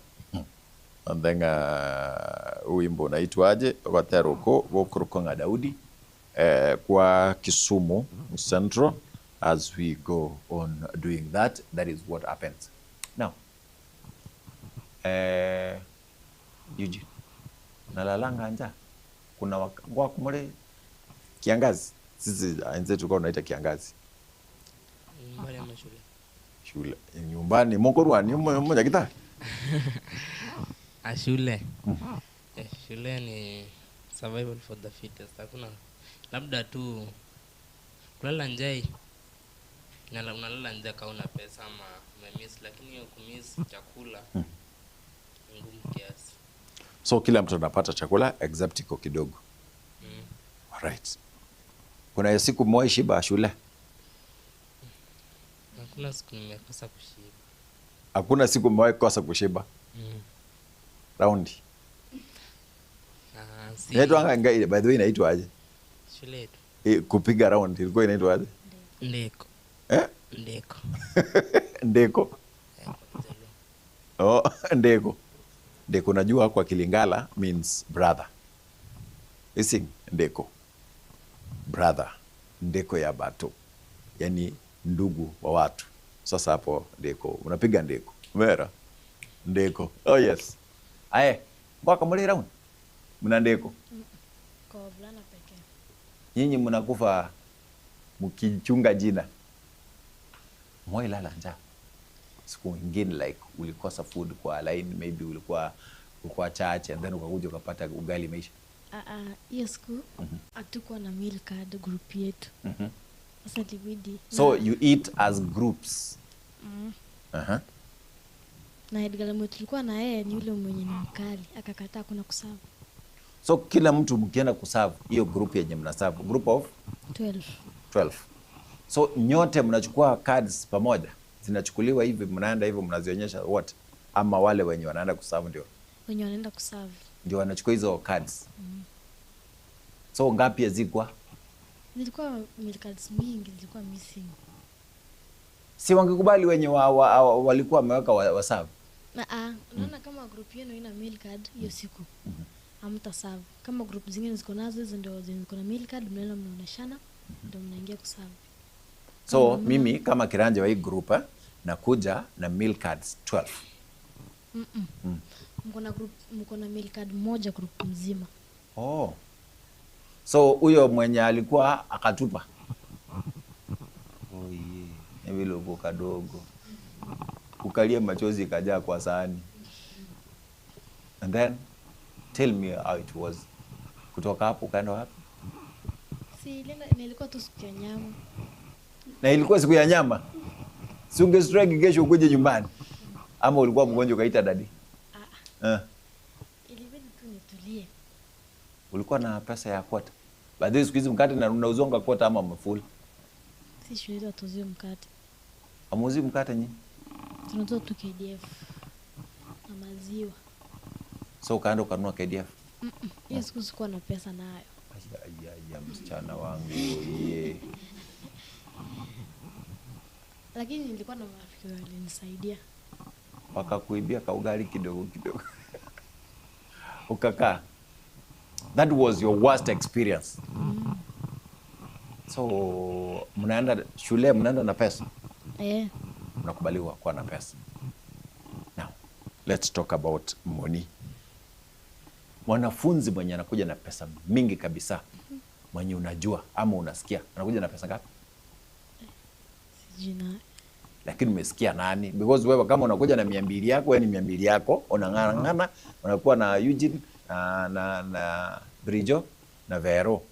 And then wimbo unaitwaje? Wateroko gokurukonga Daudi kwa Kisumu Central. As we go on doing that, that is what happens. Now, Eugene, unalalanga njaa? Kuna wakumule kiangazi. Sisi wenzetu tulikuwa tunaita kiangazi. Nyumbani ama shule? Shule. Nyumbani mokorwa ni mmoja kita. Shule. Shule ni survival for the fittest. Hakuna labda tu kulala njaa. Unalala njaa kama una pesa ama umemiss, lakini hiyo kumiss chakula ni ngumu kiasi. So kila mtu anapata chakula except iko kidogo. All right. Kuna siku mmoja shiba shule? Hakuna siku nimekosa kushiba. Hakuna siku mmoja kosa kushiba? Raundi. Si. Inaitwa ngai, by the way inaitwa aje? Shule yetu. Kupiga round ilikuwa inaitwa aje? Ndeko. Ndeko. Ndeko. Oh, ndeko. Ndeko najua kwa Kilingala means brother. You see, ndeko. Brother. Ndeko ya bato. Yani ndugu wa watu. Sasa hapo ndeko. Unapiga ndeko. Mera. Ndeko. Oh yes. Aye, mwaka mle round. Mna ndeko. Kwa wavulana pekee. Nyinyi mnakufa mkichunga jina. Moi lala njaa. Siku nyingine like ulikosa food kwa line, maybe ulikuwa church and then ukakuja ukapata ugali maisha. Hiyo siku hatukuwa na meal card group yetu. Sasa ilibidi. So you eat as groups. Na Edgar mwetu tulikuwa na yeye ni yule mwenye ni mkali, akakataa kuna kuserve. So kila mtu mkienda kuserve hiyo group yenye mnaserve, group of 12. 12. So nyote mnachukua cards pamoja. Zinachukuliwa hivi, mnaenda hivyo mnazionyesha wote, ama wale wenye wanaenda kuserve ndio? Wenye wanaenda kuserve ndio wanachukua hizo cards. So ngapi zilikuwa? Zilikuwa meal cards mingi zilikuwa missing. Si wangekubali wenye walikuwa wameweka wa serve? Unaona kama group yenu ina meal card hiyo siku. Hamta serve. Kama group zingine ziko nazo hizo ndio ziko na meal card, mnaenda mnaoneshana ndio mnaingia kuserve. So mimi kama kiranja wa hii group nakuja na meal cards 12. Mko na meal card moja group mzima. Oh. So huyo mwenye alikuwa akatupa. Oh yeah. Ni vile uko kadogo. Ukalia machozi ikajaa kwa sahani. And then tell me how it was. Kutoka hapo ukaenda wapi? Si nilikuwa tu siku ya nyama. Na ilikuwa siku ya nyama? Si ungestrike kesho ukuje nyumbani? Ama ulikuwa mgonjwa ukaita dadi? Ilibidi tu nitulie. Ulikuwa na pesa ya kwata? By the way siku hizi mkate na unauzonga kwata ama mafuli? Si shule hatuuzi mkate. Hamuuzi mkate nyinyi? Tunauza tu KDF na maziwa. So ukaenda ukanunua KDF? Hiyo siku sikuwa na pesa nayo. Ya msichana wangu ye. Lakini nilikuwa na marafiki walinisaidia. Wakakuibia kaugali kidogo kidogo. Ukakaa. That was your worst experience. So mnaenda shule, mnaenda na pesa? Mnakubaliwa kuwa na pesa. Now, let's talk about money. Mwanafunzi mwenye anakuja na pesa mingi kabisa, mwenye unajua ama unasikia, anakuja na pesa ngapi? Sijui na. Lakini umesikia nani? Because wewe kama unakuja na 200 yako, wewe ni 200 yako, unang'ana, unakuwa na Eugene na Brijo na Vero.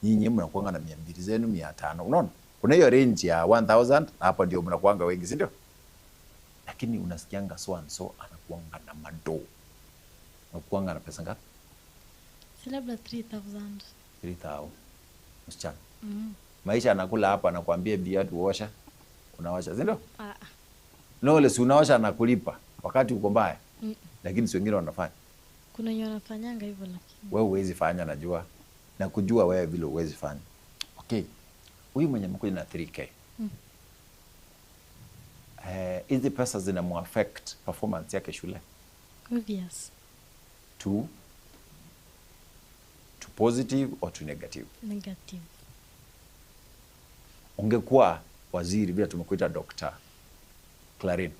Nyinyi mnakuanga na 200 zenu, 500. Unaona? Kuna hiyo range ya 1000, hapo ndio mnakuanga wengi, si ndio? Lakini unasikianga so and so anakuanga na mado. Unakuanga na pesa ngapi? Si labda 3000. 3000. Msichana. Maisha anakula hapa anakuambia viatu osha. Unaosha, si ndio? No, le si unaosha anakulipa wakati uko mbaya. Lakini si wengine wanafanya. Kuna wenye wanafanyanga hivyo lakini. Wewe huwezi fanya, najua. Na kujua wewe vile huwezi fanya. Okay. Huyu mwenye mkuja na 3K. Hizi pesa zinamuaffect performance yake shule? Obvious. To positive or to negative? Negative. Ungekuwa waziri bila tumekuita Dr. Clarin.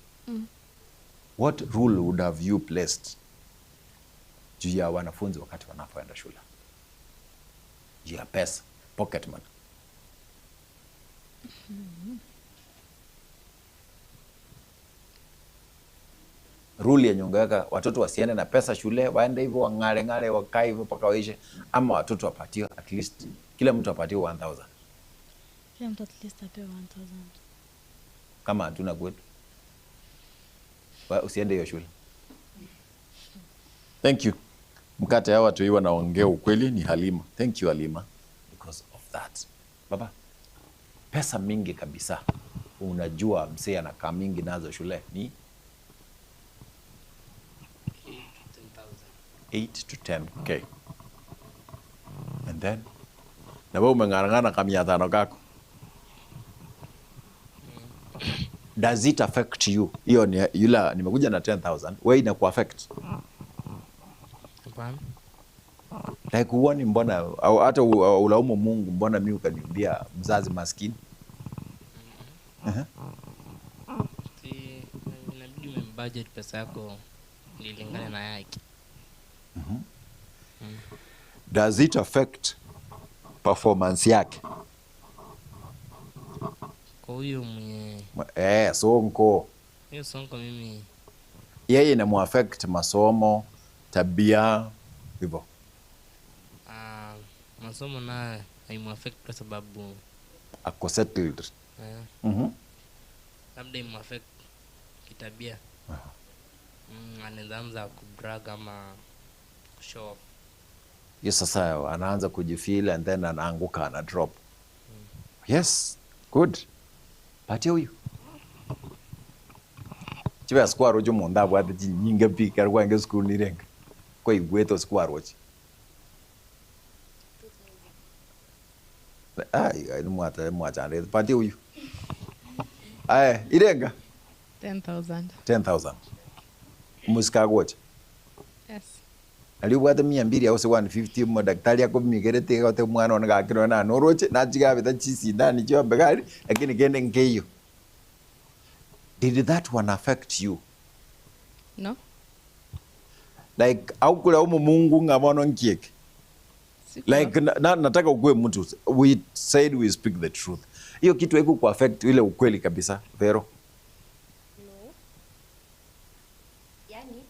What rule would have you placed juu ya wanafunzi wakati wanapoenda shule? Juu ya pesa, pocket money. Rule yenye ungeweka watoto wasiende na pesa shule, waende hivyo wang'are ng'are wakae hivyo mpaka waishe, ama watoto wapatiwe at least kila mtu apatiwe 1000. Kila mtu at least apewe 1000. Kama hatuna kwetu. Usiende hiyo shule. Thank you. Mkate hawa watu hiwa naongea ukweli ni Halima. Thank you Halima because of that. Baba, pesa mingi kabisa. Unajua msee anakaa mingi nazo shule ni 8 to 10K. And then na wewe umeng'arang'ana kama 500 kako. Does it affect you? Hiyo ni yule nimekuja na 10,000, wewe inaku affect? Hapana. Like huoni mbona au hata ulaumu Mungu mbona mimi ukaniambia mzazi maskini? Si inabidi umebudget pesa yako ilingane na yake. Does it affect performance yake? Kwa huyo mwenye Sonko. Hiyo Sonko mimi yeye inamuaffect masomo, tabia, hivyo. Masomo nayo haimuaffect kwa sababu ako settled. Labda imuaffect kitabia. Anaweza anza kubrag ama kushow off. Yes, sasa anaanza kujifeel and then anaanguka, ana drop. Yes, good. Patia huyu. Chibe square rojo munda bwate chinyinga pika rwa nge school ni renga. Kwa igweto square rojo. Ai, ai mwata mwata ande patia huyu. Ai, irenga 10,000. 10,000. Musika gocha. Yes. Aliubwate 200 au 150 mo daktari akomigerete gote mwana ona gakiro na noroche na chigabeta chisindani chombe gari lakini kende nkeyo. Did that one affect you? No. Like au kulaumu Mungu ngamono nkieke. Like nataka ukue mtu. We said we speak the truth. Hiyo kitu haiku ku affect ile ukweli kabisa, Vero. No. Yani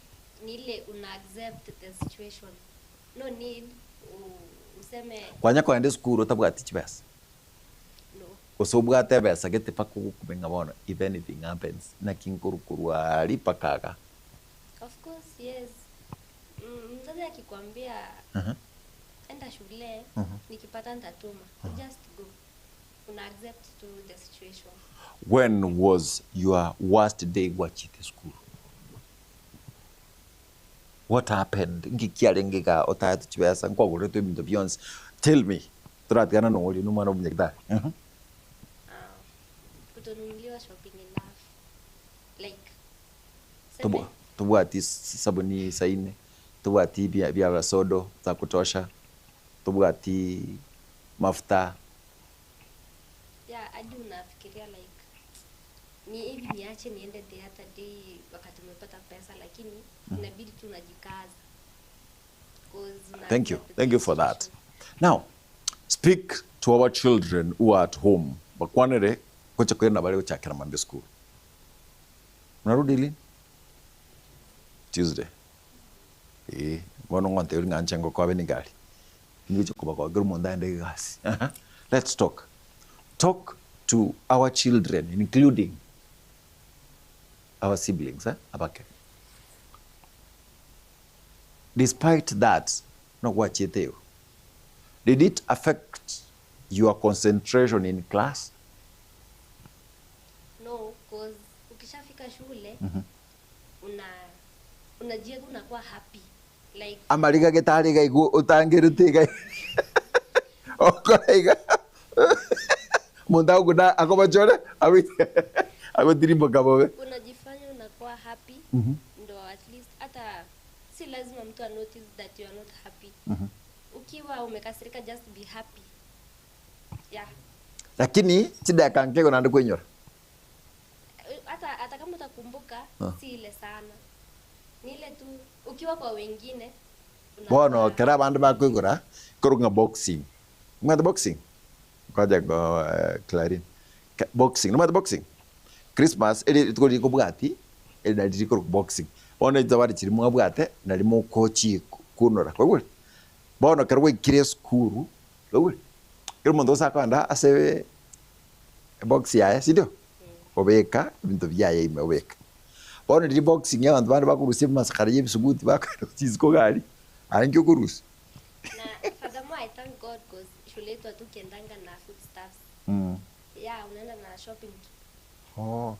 ni ile una accept the situation. No need useme kwanya kwaende school utabwati chibesa. No. Usobwate besa gete pakukubenga bono if anything happens na kinkurukurwa alipakaga. Of course, yes. Mzazi akikwambia enda shule, nikipata nitatuma. Just go. Una accept to the situation. When was your worst day watching the school? What happened? Ngikiarengeka otatu chibesa nkwagurete ebintu byonse. Tell me. Turatigana no uri numwana omunyagitari. Kutonunuliwa shopping enough. Like tubwati sabuni saine, tubwati bia sodo za kutosha, tubwati mafuta. Yeah, hadi unafikiria like ni hivi niache niende the other day wakati umepata pesa, lakini inabidi tu unajikaza. Thank you. Thank you for that. Now, speak to our children who are at home. Bakwanere kocha kwenda bale uchakira mambe school. Mnarudi lini? Tuesday. Bono ngante uri nganchengo kwa beni gari. Ngicho kuba kwa gru monda ende gasi. Let's talk. Talk to our children, including our siblings, abake. Despite that, no wachiteo. Did it affect your concentration in class? No, cause ukishafika shule, unajiega unakuwa happy. Like amariga getariga igu utangirutiga. Okoraiga. Munda uguna akobachore awite. Agotirimboka bobe. Unajifanya unakuwa happy. Ndo at least hata si lazima mtu anotice that you are not happy. Ukiwa umekasirika, just be happy. Yeah. Lakini chida kankego nandi kwenyora. Hata kama utakumbuka, si ile sana. Ni ile tu ukiwa kwa wengine. Bono kera bandu bakwigura korunga boxing. Mwata boxing. Kwaja go Clarin. Boxing, no mwata boxing. Christmas eri tukori ko bwati eri nari ko boxing. Bono zawadi chiri mwabwate nari mo kochi kunora. Kwagure. Bono kera kire skuru. Kwagure. Kero mundu osakanda ase box yaye, sindio? Obeka bintu byaye ime obeka. Bono riri boxing y'abantu bandi bakurusia masakara y'ebisuguti bakarutiziko gari. Arangi kurusi. Na furthermore, I thank God because shule yetu hatukiendanga na foodstuffs. Yeah, unaenda na shopping tu. Oh.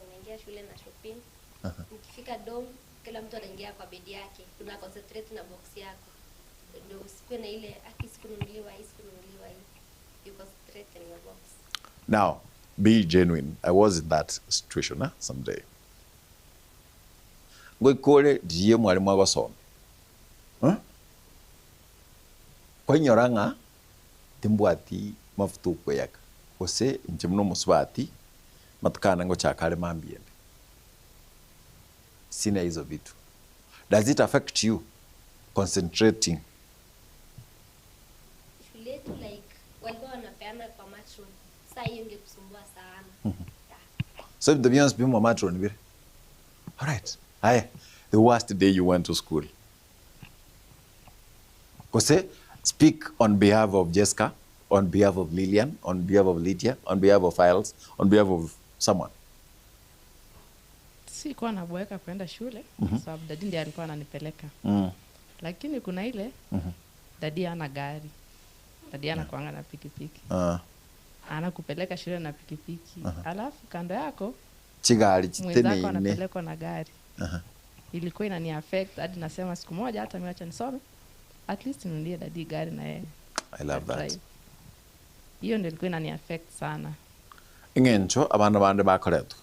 Unaingia shule na shopping. Ukifika dom, kila mtu anaingia kwa bedi yake. Una concentrate na box yako. Ndio usikuwe na ile aki sikununuliwa hii, sikununuliwa hii. You concentrate in your box. Now, be genuine. I was in that situation, huh? Someday. Ngoikore diye mwalimu agosoma. Huh? Kwenyora ng'a timbwati mafuta okweyaka gose inche muno omusubati matukana ngochaka mambiende. Sina hizo vitu. Does it affect you concentrating? Shule yetu like walikuwa wanapeana kwa matron. Sasa hiyo ingekusumbua sana. Yeah. So the beyond be matron bire. All right. Haya, the worst day you went to school. Kose, speak on behalf of Jessica, on behalf of Lillian, on behalf of Lydia, on behalf of Files, on behalf of someone. Sikuwa naboeka kwenda shule sababu dadi ndiye alikuwa ananipeleka. Lakini kuna ile dadi hana gari. Dadi anakuanga na pikipiki. Anakupeleka shule na pikipiki. Alafu kando yako chigari chitene mwenzako ine. anapelekwa na gari. Ilikuwa inani affect hadi nasema siku moja hata mimi acha nisome. At least ninunulie dadi gari na yeye. I love that. Drive. Hiyo ndio ilikuwa inani affect sana. Ing'encho abana bande bakoretwa.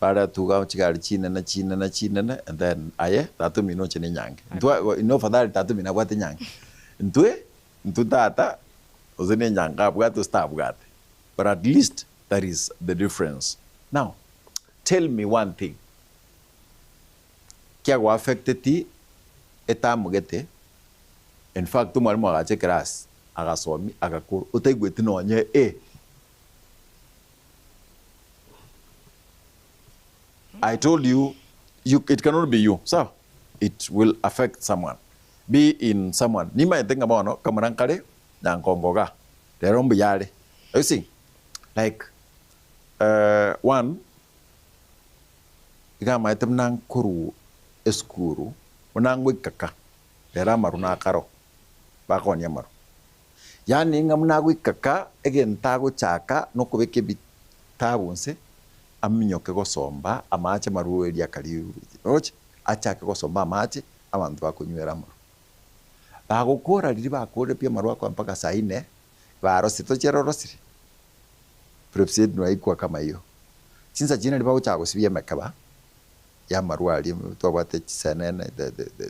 Baratuga chigari chinene chinene chinene and then aye tatu mino chine nyange. Ntwa ino fadhali tatu mina bwate nyange. Ntwe ntu tata ozene nyanga bwate sta bwate. But at least that is the difference. Now, tell me one thing. Kiago affected ti etamugete. In fact, mwalimu agache class agasomi agakuru utaigwete nonye e. I told you, it cannot be you. So it will affect someone. Be in someone. Nima think about no kamarankare nyankongoga. Derombu yale. You see, like one igama item nankuru eskuru unangwikaka. Deramaru nakaro. Bakonya maru. Yani ngamnagwikaka egentago chaka nokubeke bitabunse. Aminyoke gosomba amache maruo eria kariu oche achake gosomba amache abantu bakunywera maru bagukora riri bakore pia maru akwa mpaka saa 4 barosire tochero rosire president no haikuwa kama hiyo sinza jina liba uchago sibia makaba ya maru ali twabate chisenene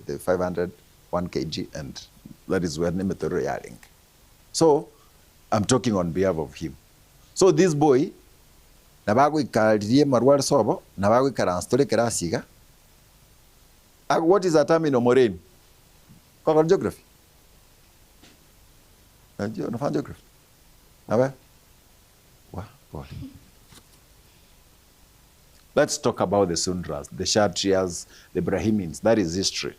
the 500 1 kg and that is where nimetoro yaring. So I'm talking on behalf of him. So this boy nabagwikaririe marwari sobo nabagwikara story kerasiga. What is a terminal moraine? Kwa geography. Najua unafanya geography. Nawe? Wa, pole. Let's talk about the Sundras, the Kshatriyas, the Brahmins. That is history.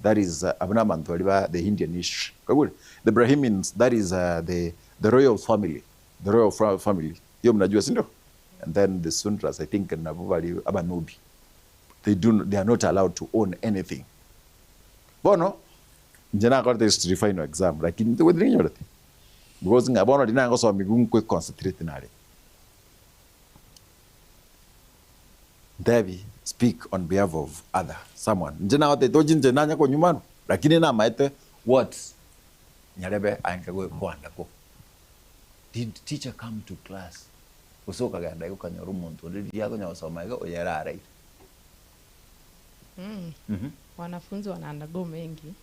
That is Abnamantu, the Indian history. The Brahmins, that is the royal family. The royal family. Hiyo mnajua si ndio? And then the Sundras, I think, Nabuvali, Abanubi. They are not allowed to own anything. Bono, njena kwa the final exam, lakini because ngabono dinango so migungu concentrate nale. Debbie, speak on behalf of other someone. Njena wote toji njena nyako nyumano, lakini na maite what nyarebe ainka go kwanda ko. Did teacher come to class? Usukagenda iga okanyora omonto onde riria akonya gosoma iga oyo ere araire. Wanafunzi wana undergo mengi.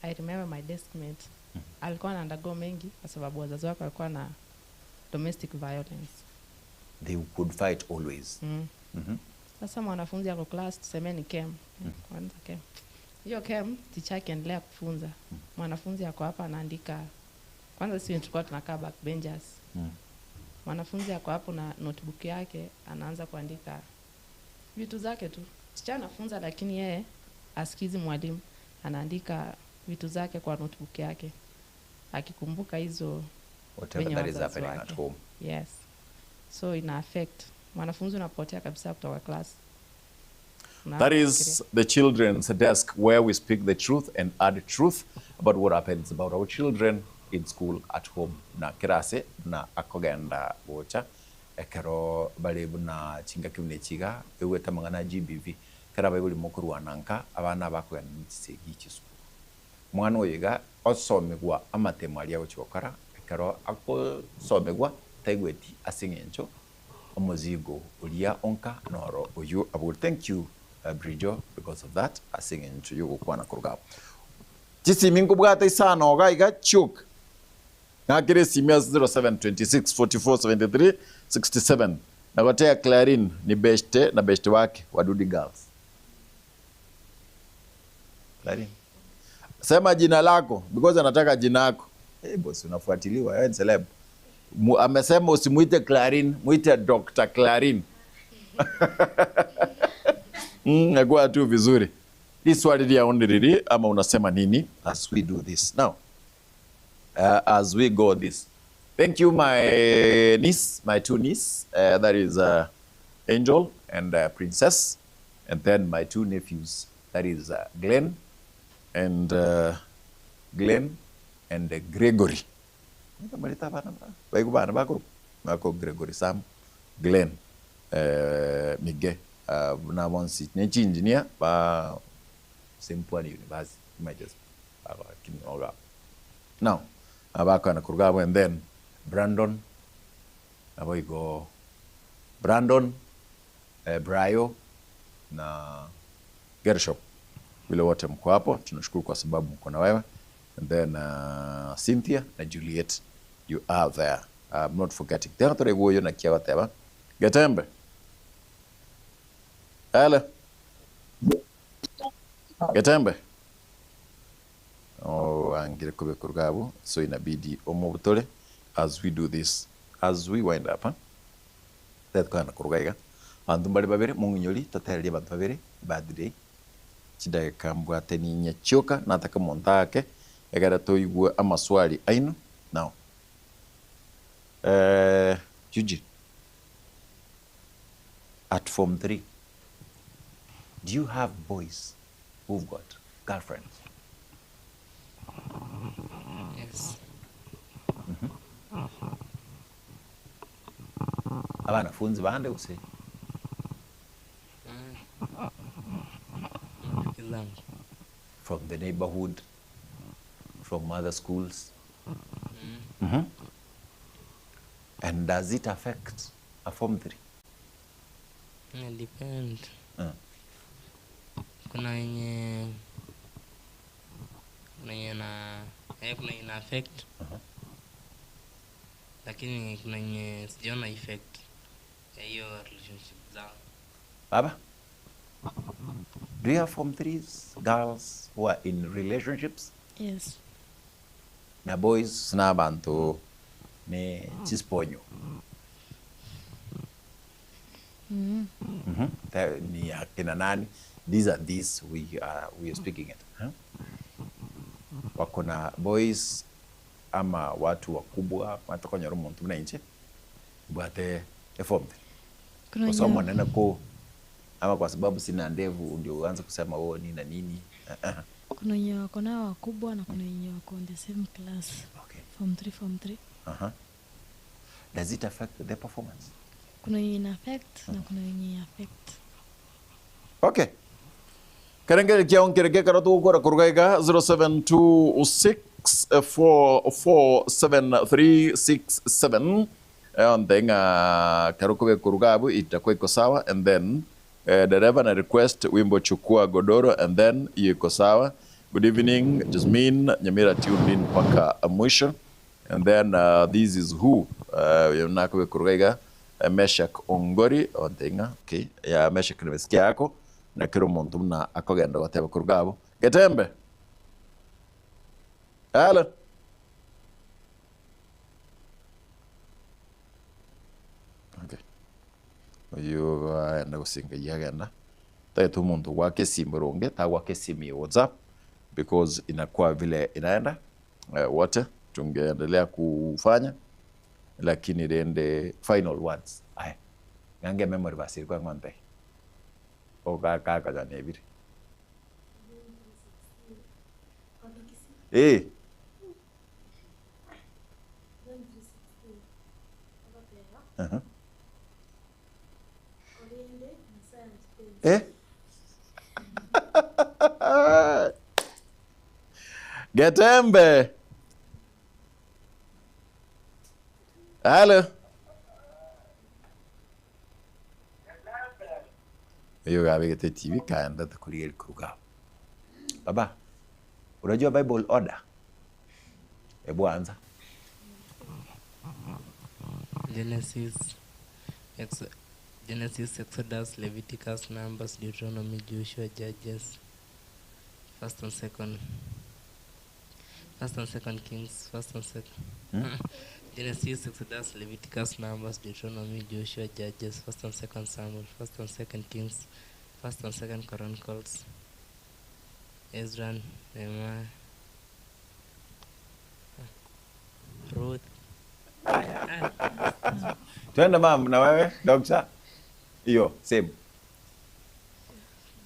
I remember my deskmate alikuwa ana undergo mengi kwa sababu wazazi wake walikuwa na domestic violence. They could fight always. Sasa mwanafunzi ako class, tuseme ni chem. Kwanza chem. Hiyo chem teacher akiendelea kufunza. Mwanafunzi ako hapa anaandika. Kwanza sisi tulikuwa tunakaa backbenchers. Mwanafunzi ako hapo na notebook yake anaanza kuandika vitu zake tu. Teacher anafunza lakini yeye asikizi mwalimu, anaandika vitu zake kwa notebook yake akikumbuka hizo whatever wenye that is wazazi happening wake. At home. Yes, so ina affect mwanafunzi, unapotea kabisa kutoka class. That is the children's desk, where we speak the truth and add truth about what happens about our children in school, at home, na kirase na akogenda gocha ekero bari buna chingaki buna echiga egweta mang'ana GBV kera baibori mokorwana nka abana bakogenda nichisegi chisukuru mwana oyo iga osomigwa amatemo aria agochi gokora ekero akosomigwa taigweti ase eng'encho omozigo oria onka noro oyo abwo. Thank you, Brijo, because of that ase eng'encho yogokwana koruga abo chisimi nkobwata isano iga iga chuk ng'akere esimi ase 0726 44 73 67 nagotea Clarin ni beshte na beshte wake wa Dudi Girls. Clarin, sema jina lako because anataka jina lako. Hey, boss, unafuatiliwa wewe ni celeb. Amesema usimuite Clarin, muite Dr. Clarin. Nakuwa tu vizuri. Hii swali lia ondiriri ama unasema nini as we do this now? As we go this. Thank you, my niece, my two niece, that is Angel and Princess, and then my two nephews, that is Glenn and Gregory. Marita bana baiku bana bako bako Gregory Sam Glenn Mige na bonsi nechi engineer ba Sempwani University images bako kinoga now abako na kurugabo and then Brandon aboigo Brandon, Brayo na Gershop, vile wote mko hapo, tunashukuru kwa sababu mko na wewe. And then Cynthia na Juliet, you are there. I'm not forgetting. Tena tore na kiawa teba Getembe. Hello. Getembe. Oh, angire kube kurugabo, so inabidi omobutole as we do this, as we wind up, huh? Tetwana kurugaiga. Bantu mbali babere munginyoli totererie bantu babere birthday chidagika mbwate ninye chioka nataka montake egera toigwe amaswali aino now. Eugene, at form 3, do you have boys who've got girlfriends? Yes. Abanafunzi bande use? Marafiki zangu. From the neighborhood, from other schools? And does it affect a form 3? Ina depend. Kuna wenye ina affect. Lakini kuna wenye sijaona effect ya hiyo relationship zao. Baba, do you have form 3s, girls who are in relationships? Yes. Na boys na bantu ne chisponyo? Ni akina nani? These are these we are speaking it. Huh? Wako na boys ama watu wakubwa matokonyora omonto buna inche bwate eform 3? Kuna Kwa sababu wenye mwanene ko ama kwa sababu sina ndevu ndio uanze kusema oh nini na nini. Kuna wenye wako nao wakubwa na kuna wenye wako in the same class. Form 3, form 3. Does it affect their performance? Kuna wenye ina affect na kuna wenye affect. Okay. Kerengere kia onkereke karo tugukora kurugaiga 0726447367. On thenga karuko kurugabu itakuwa iko sawa. And then dereva na request wimbo chukua godoro, and then hiyo iko sawa. Good evening Jasmine Nyamira, tuned in mpaka mwisho. And then this is who yonako kurugaiga Meshak Ongori on thenga. Okay, ya Meshak nimesikia yako na kiro muntu mna akogenda goteba kurugabo. Getembe. Hello. Okay. Uyu aenda gusinga yagenda. Taitu muntu wake simu ronge, ta wake simu ya WhatsApp because inakuwa vile inaenda. Wote tungeendelea kufanya lakini rende final words. Ai. Ngange memory verse ilikuwa ng'ombe. Oka kaka jana ebiri. Eh. Uh-huh. Eh? Getembe. Hello. Hiyo gabe TV kaenda takulia kuruga. Baba, unajua Bible order? Hebu anza. Genesis, Exodus, Leviticus, Numbers, Deuteronomy, Joshua, Judges, First and Second Kings, First and Second. Genesis, Exodus, Leviticus, Numbers, Deuteronomy, Joshua, Judges, First and Second Samuel, First and Second Kings, First and Second Chronicles, Ezra, Nehemiah, Ruth. Tuende mam na wewe doctor. Iyo same.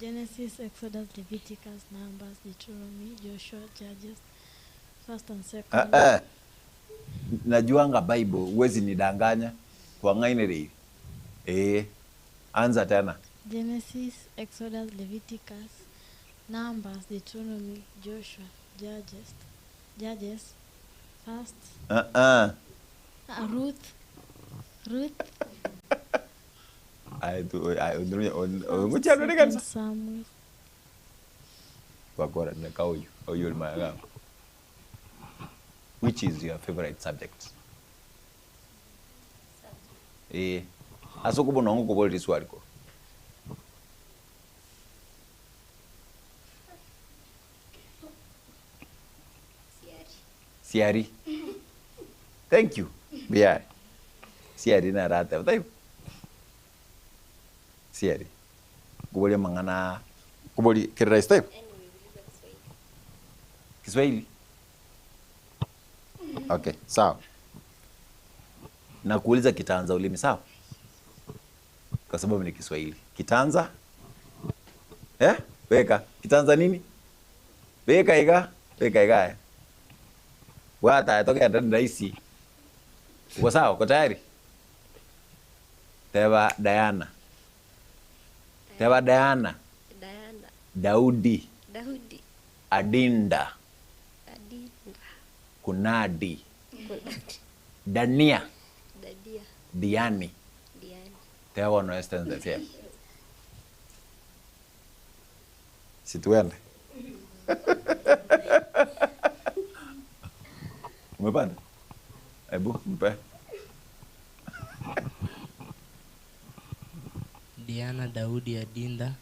Genesis, Exodus, Leviticus, Numbers, Deuteronomy, Joshua, Judges, First and Second. Najuanga Bible, huwezi nidanganya. Kwa ngaine rei. Anza tena. Genesis, Exodus, Leviticus, Numbers, Deuteronomy, Joshua, Judges, First. Ruth. I do. Samuel. Which is your favorite subject? Asokubona ngokubona iswaliko. Siari. Thank you. Yeah. Siari na rata. Siari. Kuboli mangana. Kuboli kira step. Kiswahili. Okay, sawa. Na kuuliza kitaanza ulimi, sawa? Kwa sababu ni Kiswahili. Kitaanza? Weka. Kitaanza nini? Weka iga. Weka iga. Wata atoke ndani rahisi. Uko sawa? Uko tayari? Teba Diana. Teba Diana. Diana. Daudi. Daudi. Adinda. Adinda. Kunadi. Kunadi. Dania. Dadia. Diani. Diani. Teba no extends the. Situende. Umepanda? Hebu mpe. Diana Daudi Adinda.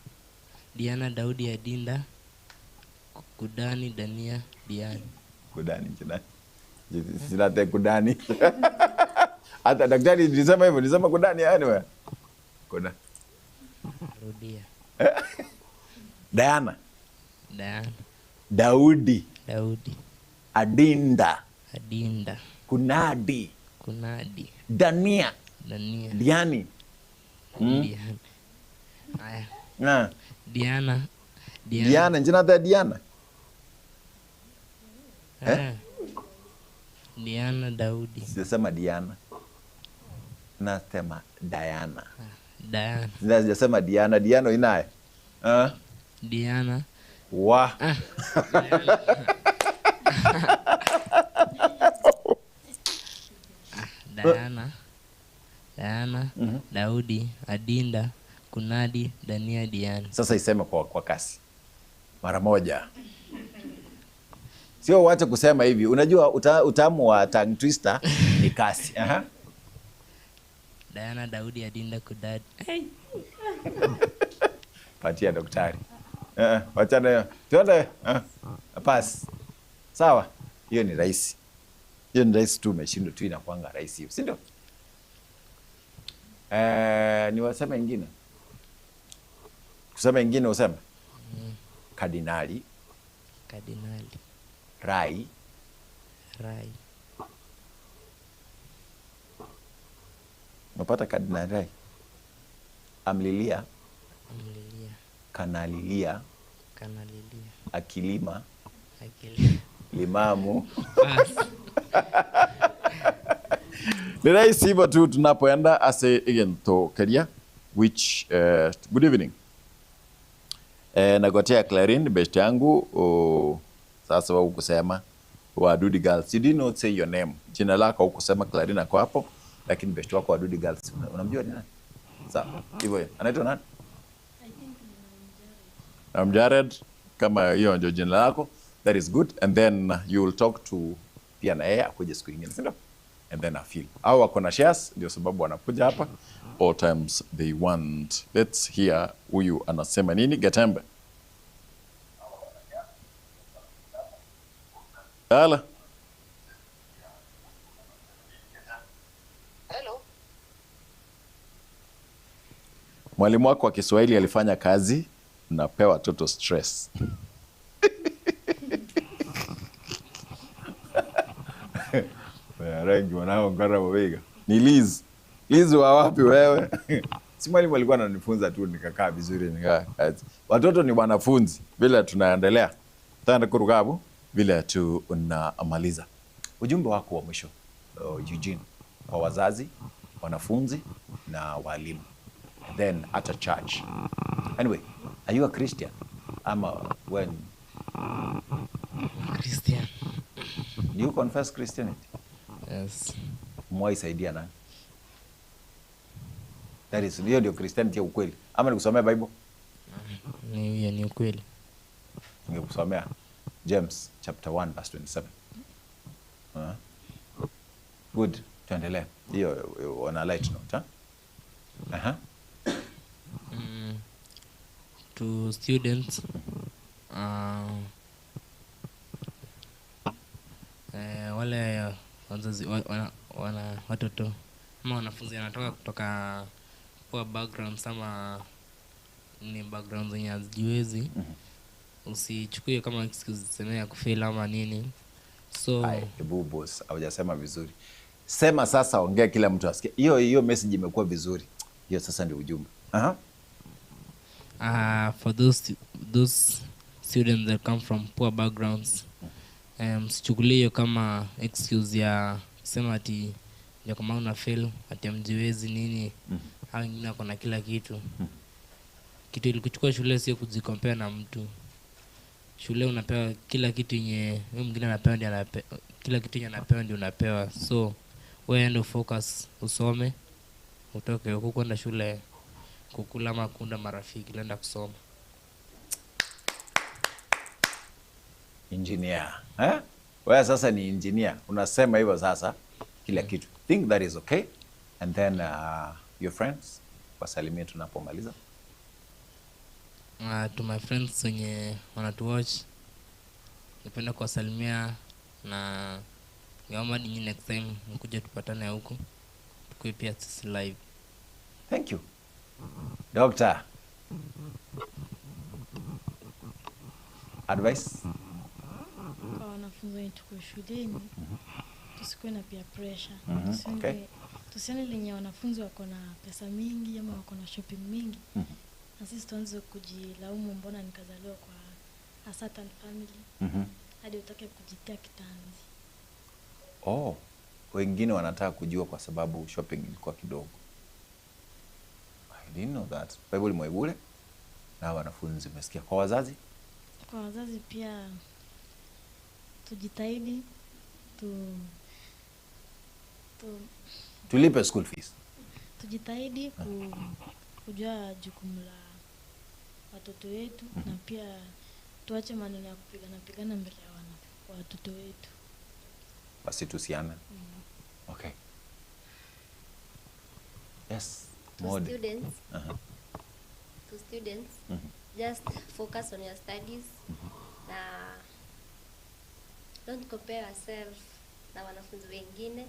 Diana Daudi Adinda. Kudani Dania Diani. Kudani jina. Silate Kudani. Hata daktari nilisema hivyo, nilisema Kudani anyway. Kuda. Rudia. Diana. Diana. Daudi. Daudi. Adinda. Adinda. Kunadi. Kunadi. Dania. Dania. Diani. Diana. Aya. Na. Diana. Diana. Diana, jina la Diana. Eh? Diana Daudi. Sijasema Diana. Nasema Diana. Diana. Sijasema Diana, Diana inaye. Diana. Wa. Diana. Diana. Daudi, Adinda, Kunadi, Dania, Diana. Sasa iseme kwa kasi mara moja, sio uache kusema hivi. Unajua utamu wa tongue twister ni kasi. Aha. Diana, Daudi, Adinda, Kudadi. Hey. Patia daktari. Wachana hiyo. Tuende. Pass. Sawa. Hiyo ni rahisi. Hiyo ni rahisi tu, umeshindwa tu, inakuanga rahisi hiyo, si ndio? Ni waseme ingine. Kusema ingine useme. Kardinali. Kardinali. Rai. Rai. Unapata Kardinali Rai. Amlilia. Amlilia. Kanalilia. Kanalilia. Akilima. Akilima. Limamu. Pass. Ni rahisi hivyo tu tunapoenda ase egento keria which good evening. Nagotea Clarin best yangu sasa wao kusema wa Dudi Girls. You did not say your name. Jina lako hukusema Clarin ako hapo, lakini best wako wa Dudi Girls unamjua ni nani? Sawa. Hivyo yeye. Anaitwa nani? I think ni Jared. Jared, kama hiyo ndio jina lako, that is good. And then you will talk to pia na yeye akuje siku nyingine, si ndio? And then I feel au wako na shares, ndio sababu wanakuja hapa all times they want. Let's hear huyu anasema nini. Gatembe. Ala. Hello. Mwalimu wako wa Kiswahili alifanya kazi, unapewa watoto stress. Rangi wanaongara mabega. Ni Liz. Liz wa wapi wewe? Si mwalimu alikuwa ananifunza tu nikakaa vizuri nikaa kazi. Watoto ni wanafunzi vile tunaendelea. Tanda kurugabu vile tunamaliza. Ujumbe wako wa mwisho Eugene, kwa wazazi, wanafunzi na walimu. And then at a church. Anyway, are you a Christian? Ama when Christian. Do you confess Christianity? Yes. Mwai saidia nani? That is, hiyo ndio Christianity ya ukweli. Ama nikusomea Bible? Ni hiyo ni ukweli. Ningekusomea James chapter 1 verse 27. Good, tuendelee. Hiyo on a light note, huh? Aha. To students, wale wazazi wana watoto ama wanafunzi wanatoka kutoka poor backgrounds ama ni backgrounds zenye hazijiwezi, usichukue kama excuse sema ya kufail ama nini. So ebu boss, hujasema vizuri. Sema sasa, ongea kila mtu asikie. Hiyo message imekuwa vizuri. Hiyo sasa ndio ujumbe. Aha. For those students that come from poor backgrounds, msichukulie hiyo kama excuse ya kusema ati ndio kama una fail ati mjiwezi nini. Hao wengine wako na kila kitu. Kitu ilikuchukua shule sio kujicompare na mtu. Shule unapewa kila kitu yenye wewe mwingine anapewa ndio anapewa, kila kitu yenye anapewa ndio unapewa. So wewe ndio focus, usome, utoke huko kwenda shule kukula ama kuunda marafiki, nenda kusoma. Engineer. Eh? Wewe sasa ni engineer. Unasema hivyo sasa kila kitu. Think that is okay. And then your friends wasalimie tunapomaliza. To my friends wenye wanatuwatch, napenda kuwasalimia na ningeomba ninyi next time mkuje tupatane huko, tukue pia sisi live. Thank you. Doctor. Advice? Kwa wanafunzi wenye tuko shuleni, tusikuwe na peer pressure. Tusione lenye wanafunzi wako na pesa mingi ama wako na shopping mingi. Na sisi tuanze kujilaumu mbona nikazaliwa kwa a certain family. Hadi utake kujitia kitanzi. Oh, wengine wanataka kujua kwa sababu shopping ilikuwa kidogo. I didn't know that. Bible mwaibule na wanafunzi umesikia. Kwa wazazi? Kwa wazazi pia tujitahidi tulipe school fees. Tujitahidi kujua jukumu la watoto wetu na pia tuache maneno ya kupigana pigana mbele ya watoto wetu. Basi tusiane. Okay. Yes. To students. To students. Just focus on your studies. Na don't compare yourself na wanafunzi wengine.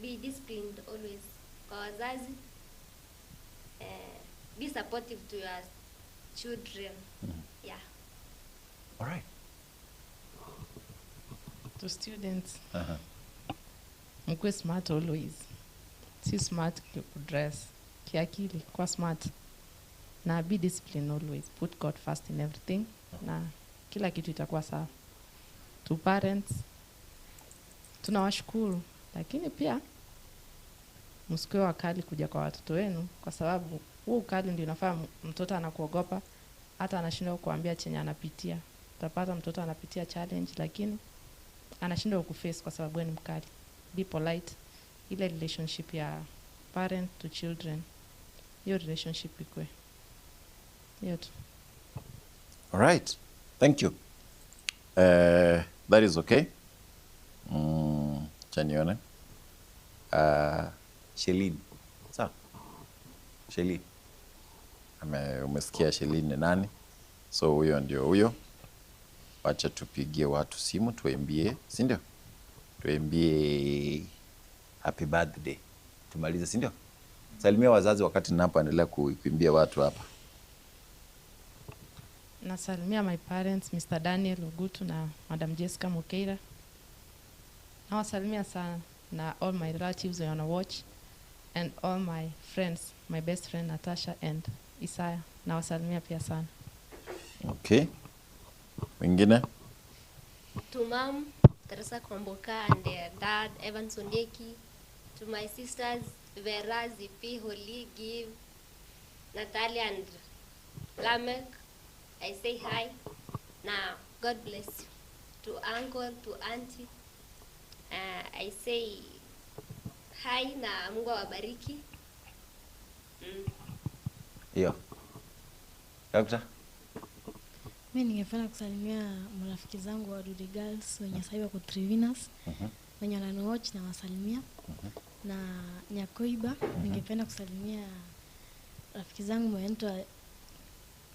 Be disciplined always. Kwa wazazi, be supportive to your children. Yeah. All right. To students, mkuwe smart always. Si smart kudress, kiakili, kuwa smart. Na be disciplined always. Put God first in everything. Na kila kitu itakuwa sawa. To parents, tunawashukuru. Lakini pia, msikuwe wakali kuja kwa watoto wenu, kwa sababu huo ukali ndio inafaa mtoto anakuogopa, hata anashindwa kuambia chenye anapitia. Utapata mtoto anapitia challenge, lakini anashindwa kuface kwa sababu ni mkali. Be polite. Ile relationship ya parent to children, hiyo relationship ikue. Hiyo tu. All right. Thank you. That is okay. Chanione. Shelin. Sawa. Shelin. Umesikia Shelin ni nani? So huyo ndio huyo. Wacha tupigie watu simu tuambie, si ndio? Tuambie happy birthday. Tumalize, si ndio? Salimia wazazi wakati ninapoendelea kuimbia watu hapa. Nasalimia my parents, Mr. Daniel Ogutu na Madam Jessica Mukeira. Nawasalimia sana na all my relatives who wanna watch and all my friends, my best friend Natasha and Isaiah. Nawasalimia pia sana. Okay. Wengine? To mom, Teresa Kwamboka and their dad, Evan Sondeki. To my sisters, Vera, Zipi, Holly, Give, Natalia and Lamek, I say hi. Now, God bless you. To uncle, to auntie, I say hi na Mungu awabariki. Iyo. Doctor? Mimi ningependa kusalimia marafiki zangu wa Dude Girls wenye sasa wako Trivinas. Wenye wananiwatch na wasalimia. Na Nyakoiba ningependa kusalimia rafiki zangu mwenye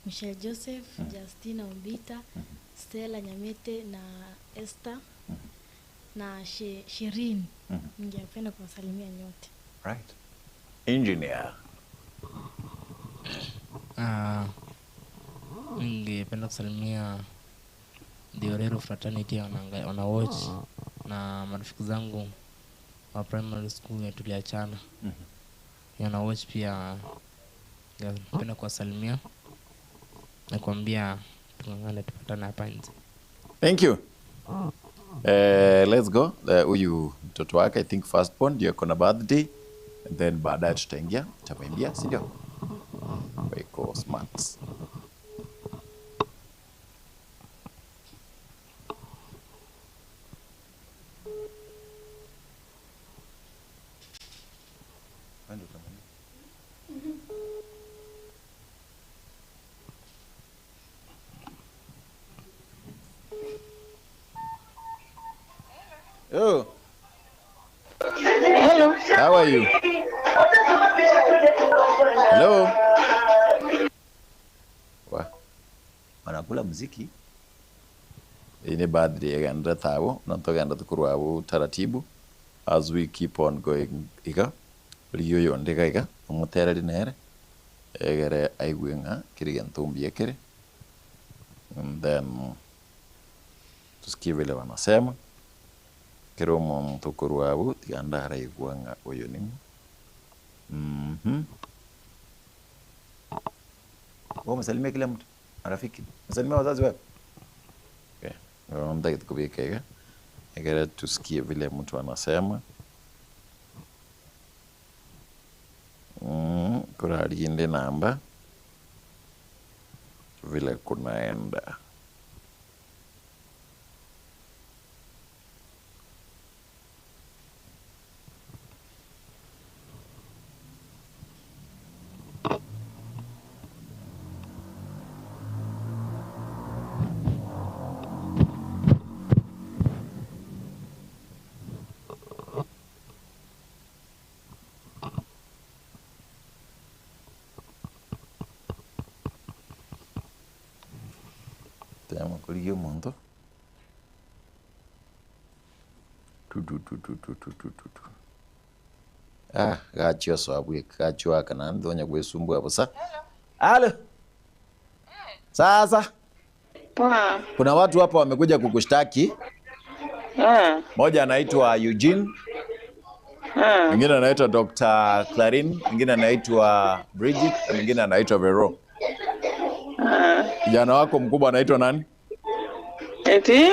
Michelle Joseph, Justina Ombita, Stella Nyamete na Esther na Shirin. Ningependa kuwasalimia nyote. Right. Engineer. Ningependa kusalimia The Orero Fraternity wana watch na marafiki zangu wa primary school tuliachana. Wana watch pia. Ningependa kuwasalimia na kuambia tungangane tupatane hapa nje. Thank you. Let's go. Huyu mtoto wake I think first born ndio kuna birthday and then baadaye tutaingia tutamwambia, si ndio? Iko smart. Oh. Hello. How are you? Hello. Wa. Wanakula muziki. Ini birthday ya thawo na togenda tukurwa taratibu as we keep on going iga riyo yondega iga umutereri nere egere aigwenga kiri ntumbi ekere and then tusikie vile wanasema kero omuntu korwabu tiganda araigwanga oyo nimu. Wewe msalimia kila mtu, marafiki, msalimia wazazi wako. Okay. Wewe kubika iga. Egere tusikie vile mtu anasema. Kuna alinde namba vile kunaenda. Origie omonto. Tu, tu, tu, tu, tu, tu, tu, tu, tu. Ah, gachio soa bweka, gachio aka naende onya gwesumbua bosa. Halo. Sasa Poa. kuna watu hapa wamekuja kukushtaki. Moja anaitwa Eugene, mwingine anaitwa Dr. Clarin, mwingine anaitwa Bridget, na mwingine anaitwa Vero. Kijana wako mkubwa anaitwa nani? Eti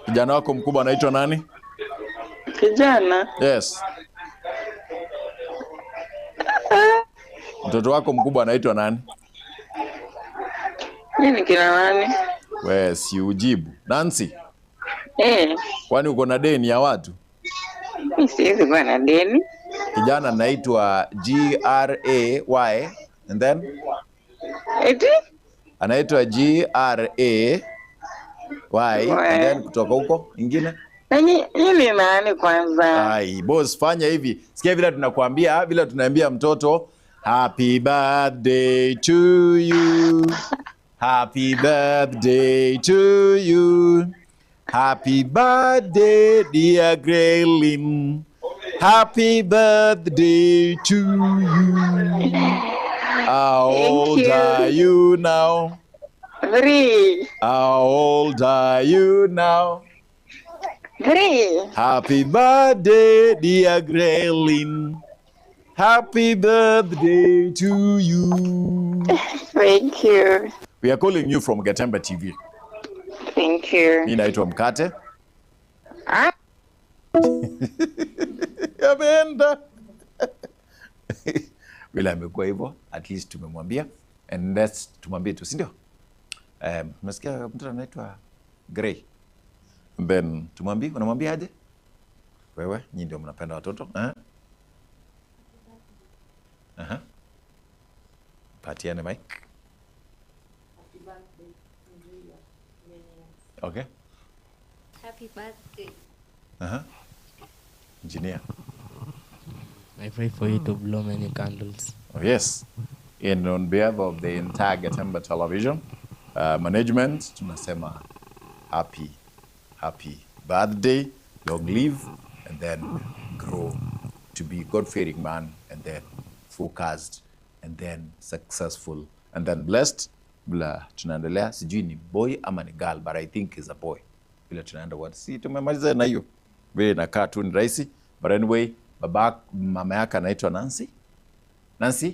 Kijana wako mkubwa anaitwa nani? kijana Yes. Mtoto wako mkubwa anaitwa nani? mi ni kina nani? We, si ujibu. Nancy, Eh, kwani uko na deni ya watu? mi siwezi kuwa na deni. Kijana anaitwa G R A Y and then Eti anaitwa G R A Y and then kutoka huko ingine. na nyi ni nani kwanza? Ai, boss fanya hivi. Sikia vile tunakuambia, vile tunaambia mtoto happy birthday to you. Happy birthday to you. Happy birthday dear Graylin. Happy birthday to you. How Thank old you. are you now? 3. How old are you now? 3. Happy birthday, dear Graylin. Happy birthday to you. Thank you. We are calling you from Gatemba TV. Thank you. Mi naitwa Mkate. Ah, Ameenda. Vile amekuwa hivyo, at least tumemwambia and let's tumwambie tu, si ndio? Umesikia mtoto anaitwa Gray. And then tumwambie, unamwambia aje? Wewe, nyinyi ndio mnapenda watoto, eh? Aha. Patiane mic. Okay. Happy birthday. Aha. Engineer. I pray for you to blow many candles. Oh, yes. And on behalf of the entire Gatemba Television management, tunasema happy, happy birthday, long live, and then grow to be God-fearing man, and then focused, and then successful, and then blessed. Bila tunaendelea, sijui ni boy ama ni girl, but I think is a boy. Bila tunaenda what? Si tumemaliza na hiyo. Vile inakaa tu ni rahisi. But anyway, baba, mama yake anaitwa Nancy. Nancy,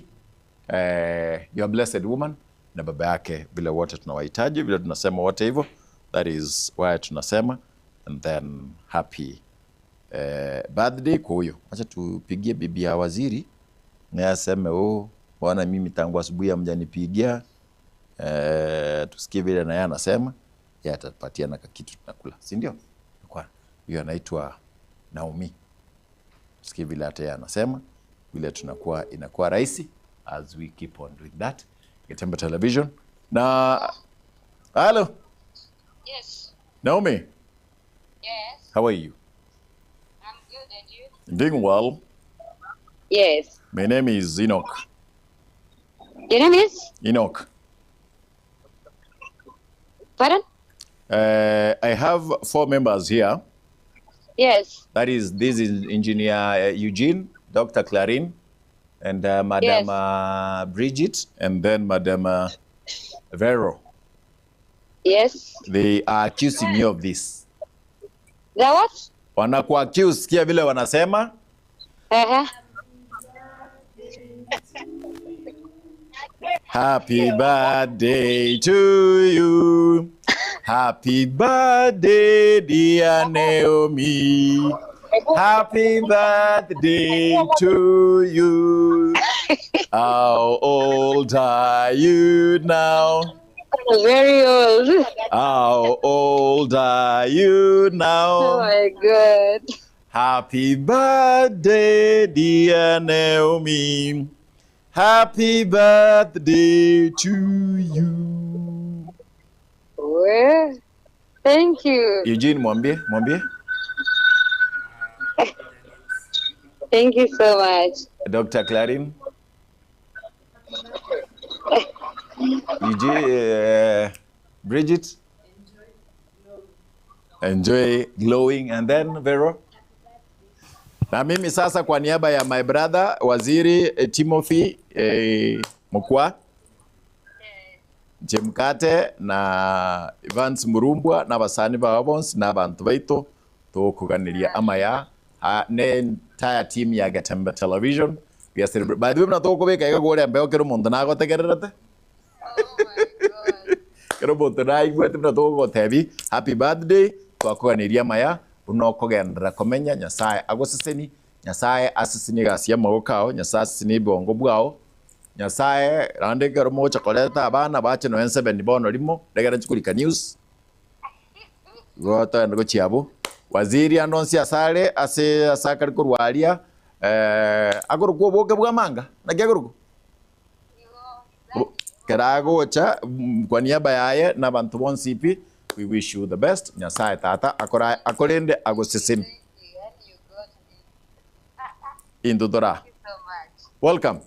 you are blessed woman na baba yake vile wote tunawahitaji, vile tunasema wote hivyo. That is why tunasema and then happy birthday kwa huyo. Acha tupigie bibi ya waziri naye aseme oh, bwana mimi tangu asubuhi hamjanipigia. Tusikie vile na yeye anasema, yeye atapatia na kitu tunakula, si ndio? Kwa huyo anaitwa Naomi. Tusikie vile hata yeye anasema, vile tunakuwa inakuwa rahisi as we keep on doing that. Getemba Television. Na hello. Yes. Naomi, Yes. how are you? I'm good, and you? Doing well. Yes. My name is Enoch. Your name is? Enoch. Pardon? I have 4 members here. Yes. That is, this is Engineer Eugene, Dr. Clarin, and Madam Yes. Bridget, and then Madam Vero. Yes. They are accusing you of this. The what? Wanaku-accuse, sikia vile wanasema. Uh-huh. Happy birthday to you. Happy birthday, dear Naomi. Happy birthday to you. How old are you now? Very old. How old are you now? Oh my God. Happy birthday, dear Naomi. Happy birthday to you. Well, thank you. Eugene, mwambie, mwambie. Thank you so much. Dr. Clarin. Eugene, Bridget. Enjoy glowing. And then Vero. Na mimi sasa kwa niaba ya my brother Waziri Timothy Mukwa, Jemkate na Evans Murumbwa na basani ba bonsi na bantu baito tukuganiria amaya ne entire team ya Gatemba Television. We are celebrating. By the way, mnatokobeka iga gore mbeo kero muntu nagotegererete. Oh my God. Kero muntu naigwete mnatogotebi happy birthday twakuganiria maya unokogendera komenya Nyasaye agoseseni Nyasaye aseseni gasia maboko ao Nyasaye aseseni bongo bwao Nyasaye rande kero mocha koleta abana bache no N7 bono limo regera chikurika news goto ndo chiabo waziri andonsi asale ase asakari kurwaria agoruko boke bwa manga na kyagoruko keragocha kwa niaba yaye na bantu bonsi pi we wish you the best. Nyasaye tata akora akorende agoseseni indodora. Thank you so much. Welcome.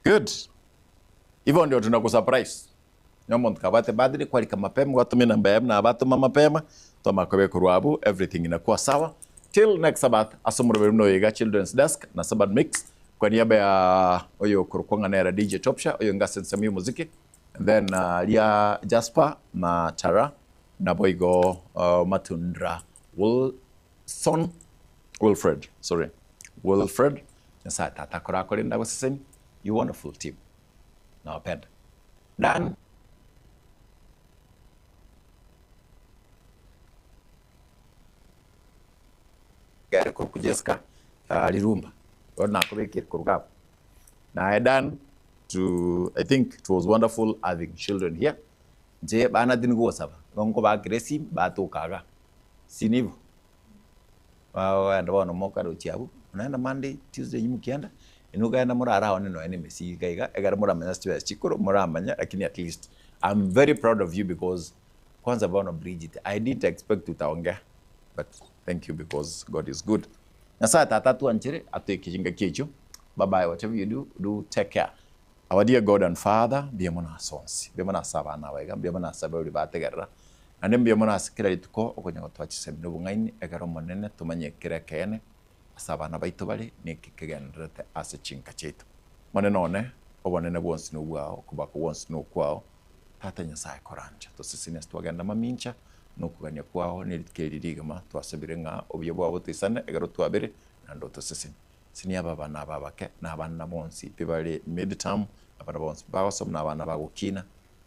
Good. Hivyo ndio tunakusurprise. Nyomo mkabate badri kwa lika mapema watu mimi namba na watu mama mapema tomakobe kurwabu everything inakuwa sawa. Till next Sabbath asomro no yega Children's Desk na Sabbath Mix kwa niaba ya oyo kurukwanga na DJ Topsha oyo ngasensa mu muziki and then Lia Jasper na Tara na Boigo Matundra Wilson Wilfred sorry Wilfred Nyasaye tata korakorinda goseseni. You wonderful team. Nawapenda. Done. Gari kujeska alirumba. Ona kubiki kurugapo. Na I done to I think it was wonderful having children here. Je bana dingo saba. Ngongo ba gresi ba tokaga. Sinivo. Wao ndo wana moka ruchiabu. Unaenda Monday, Tuesday nyimukienda. Inuka mura ara one no enemy si gaiga egara mura manya stress chikoro mura manya lakini at least I'm very proud of you because kwanza bwana Bridget I didn't expect utaongea but thank you because God is good. Na saa tatu anchere atwekijinga kicho. Bye bye, whatever you do, do take care. Our dear God and Father, bia mona sonsi bia mona sabana waiga bia mona saburi bategerera ande bia mona sikira lituko okonya gotwachise nobungaini egara monene tumanye kire kene asabana baito bari nikikigenderete ase chinka chetu monene one obonene bwonsi nobwao kubako bwonsi nokwao tata Nyasaye koranja tosesine twagenda mamincha nokugania kwao nirikerigama twasabire nga obyo bwabo tisane egero twabere nando tosesine sinia baba na babake na abana bonsi bibali midterm abana bonsi bawasom na abana bagukina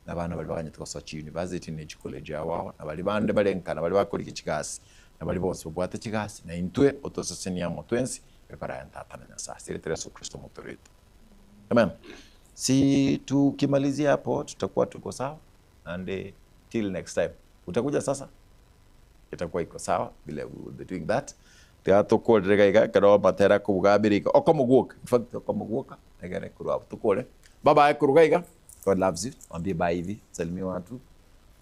na abana bali baganye twasochi university ne college awao na bali bande balenkana bali bakora ikigasi na bali bonsi bwate kigasi na intwe otosesenia motwensi prepara tata na Nyasaye siri Yesu Kristo mutoretu. Amen. Si tukimalizia hapo tutakuwa tuko sawa and till next time. Utakuja sasa itakuwa iko sawa bila we will be doing that. Teatokore gaiga karo matera kubugabirika okomuguoka in fact okomuguoka negere kurwa tukore. Bye bye kurugaiga. God loves you. Ambie bye hivi salimia watu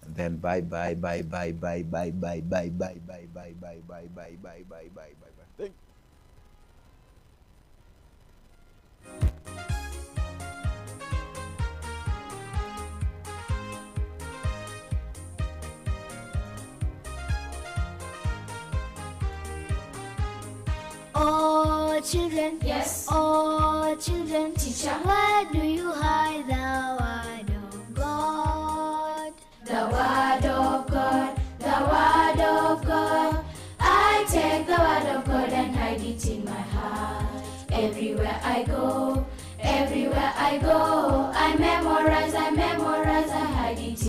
and then bye bye bye bye bye bye bye bye bye bye bye bye bye bye bye bye bye bye. Thank you. Oh children, yes. Oh children, teacher, where do you hide the word of God? The word of God, the word of God. I take the word of God and hide it in my heart. Everywhere I go, I memorize, I hide it.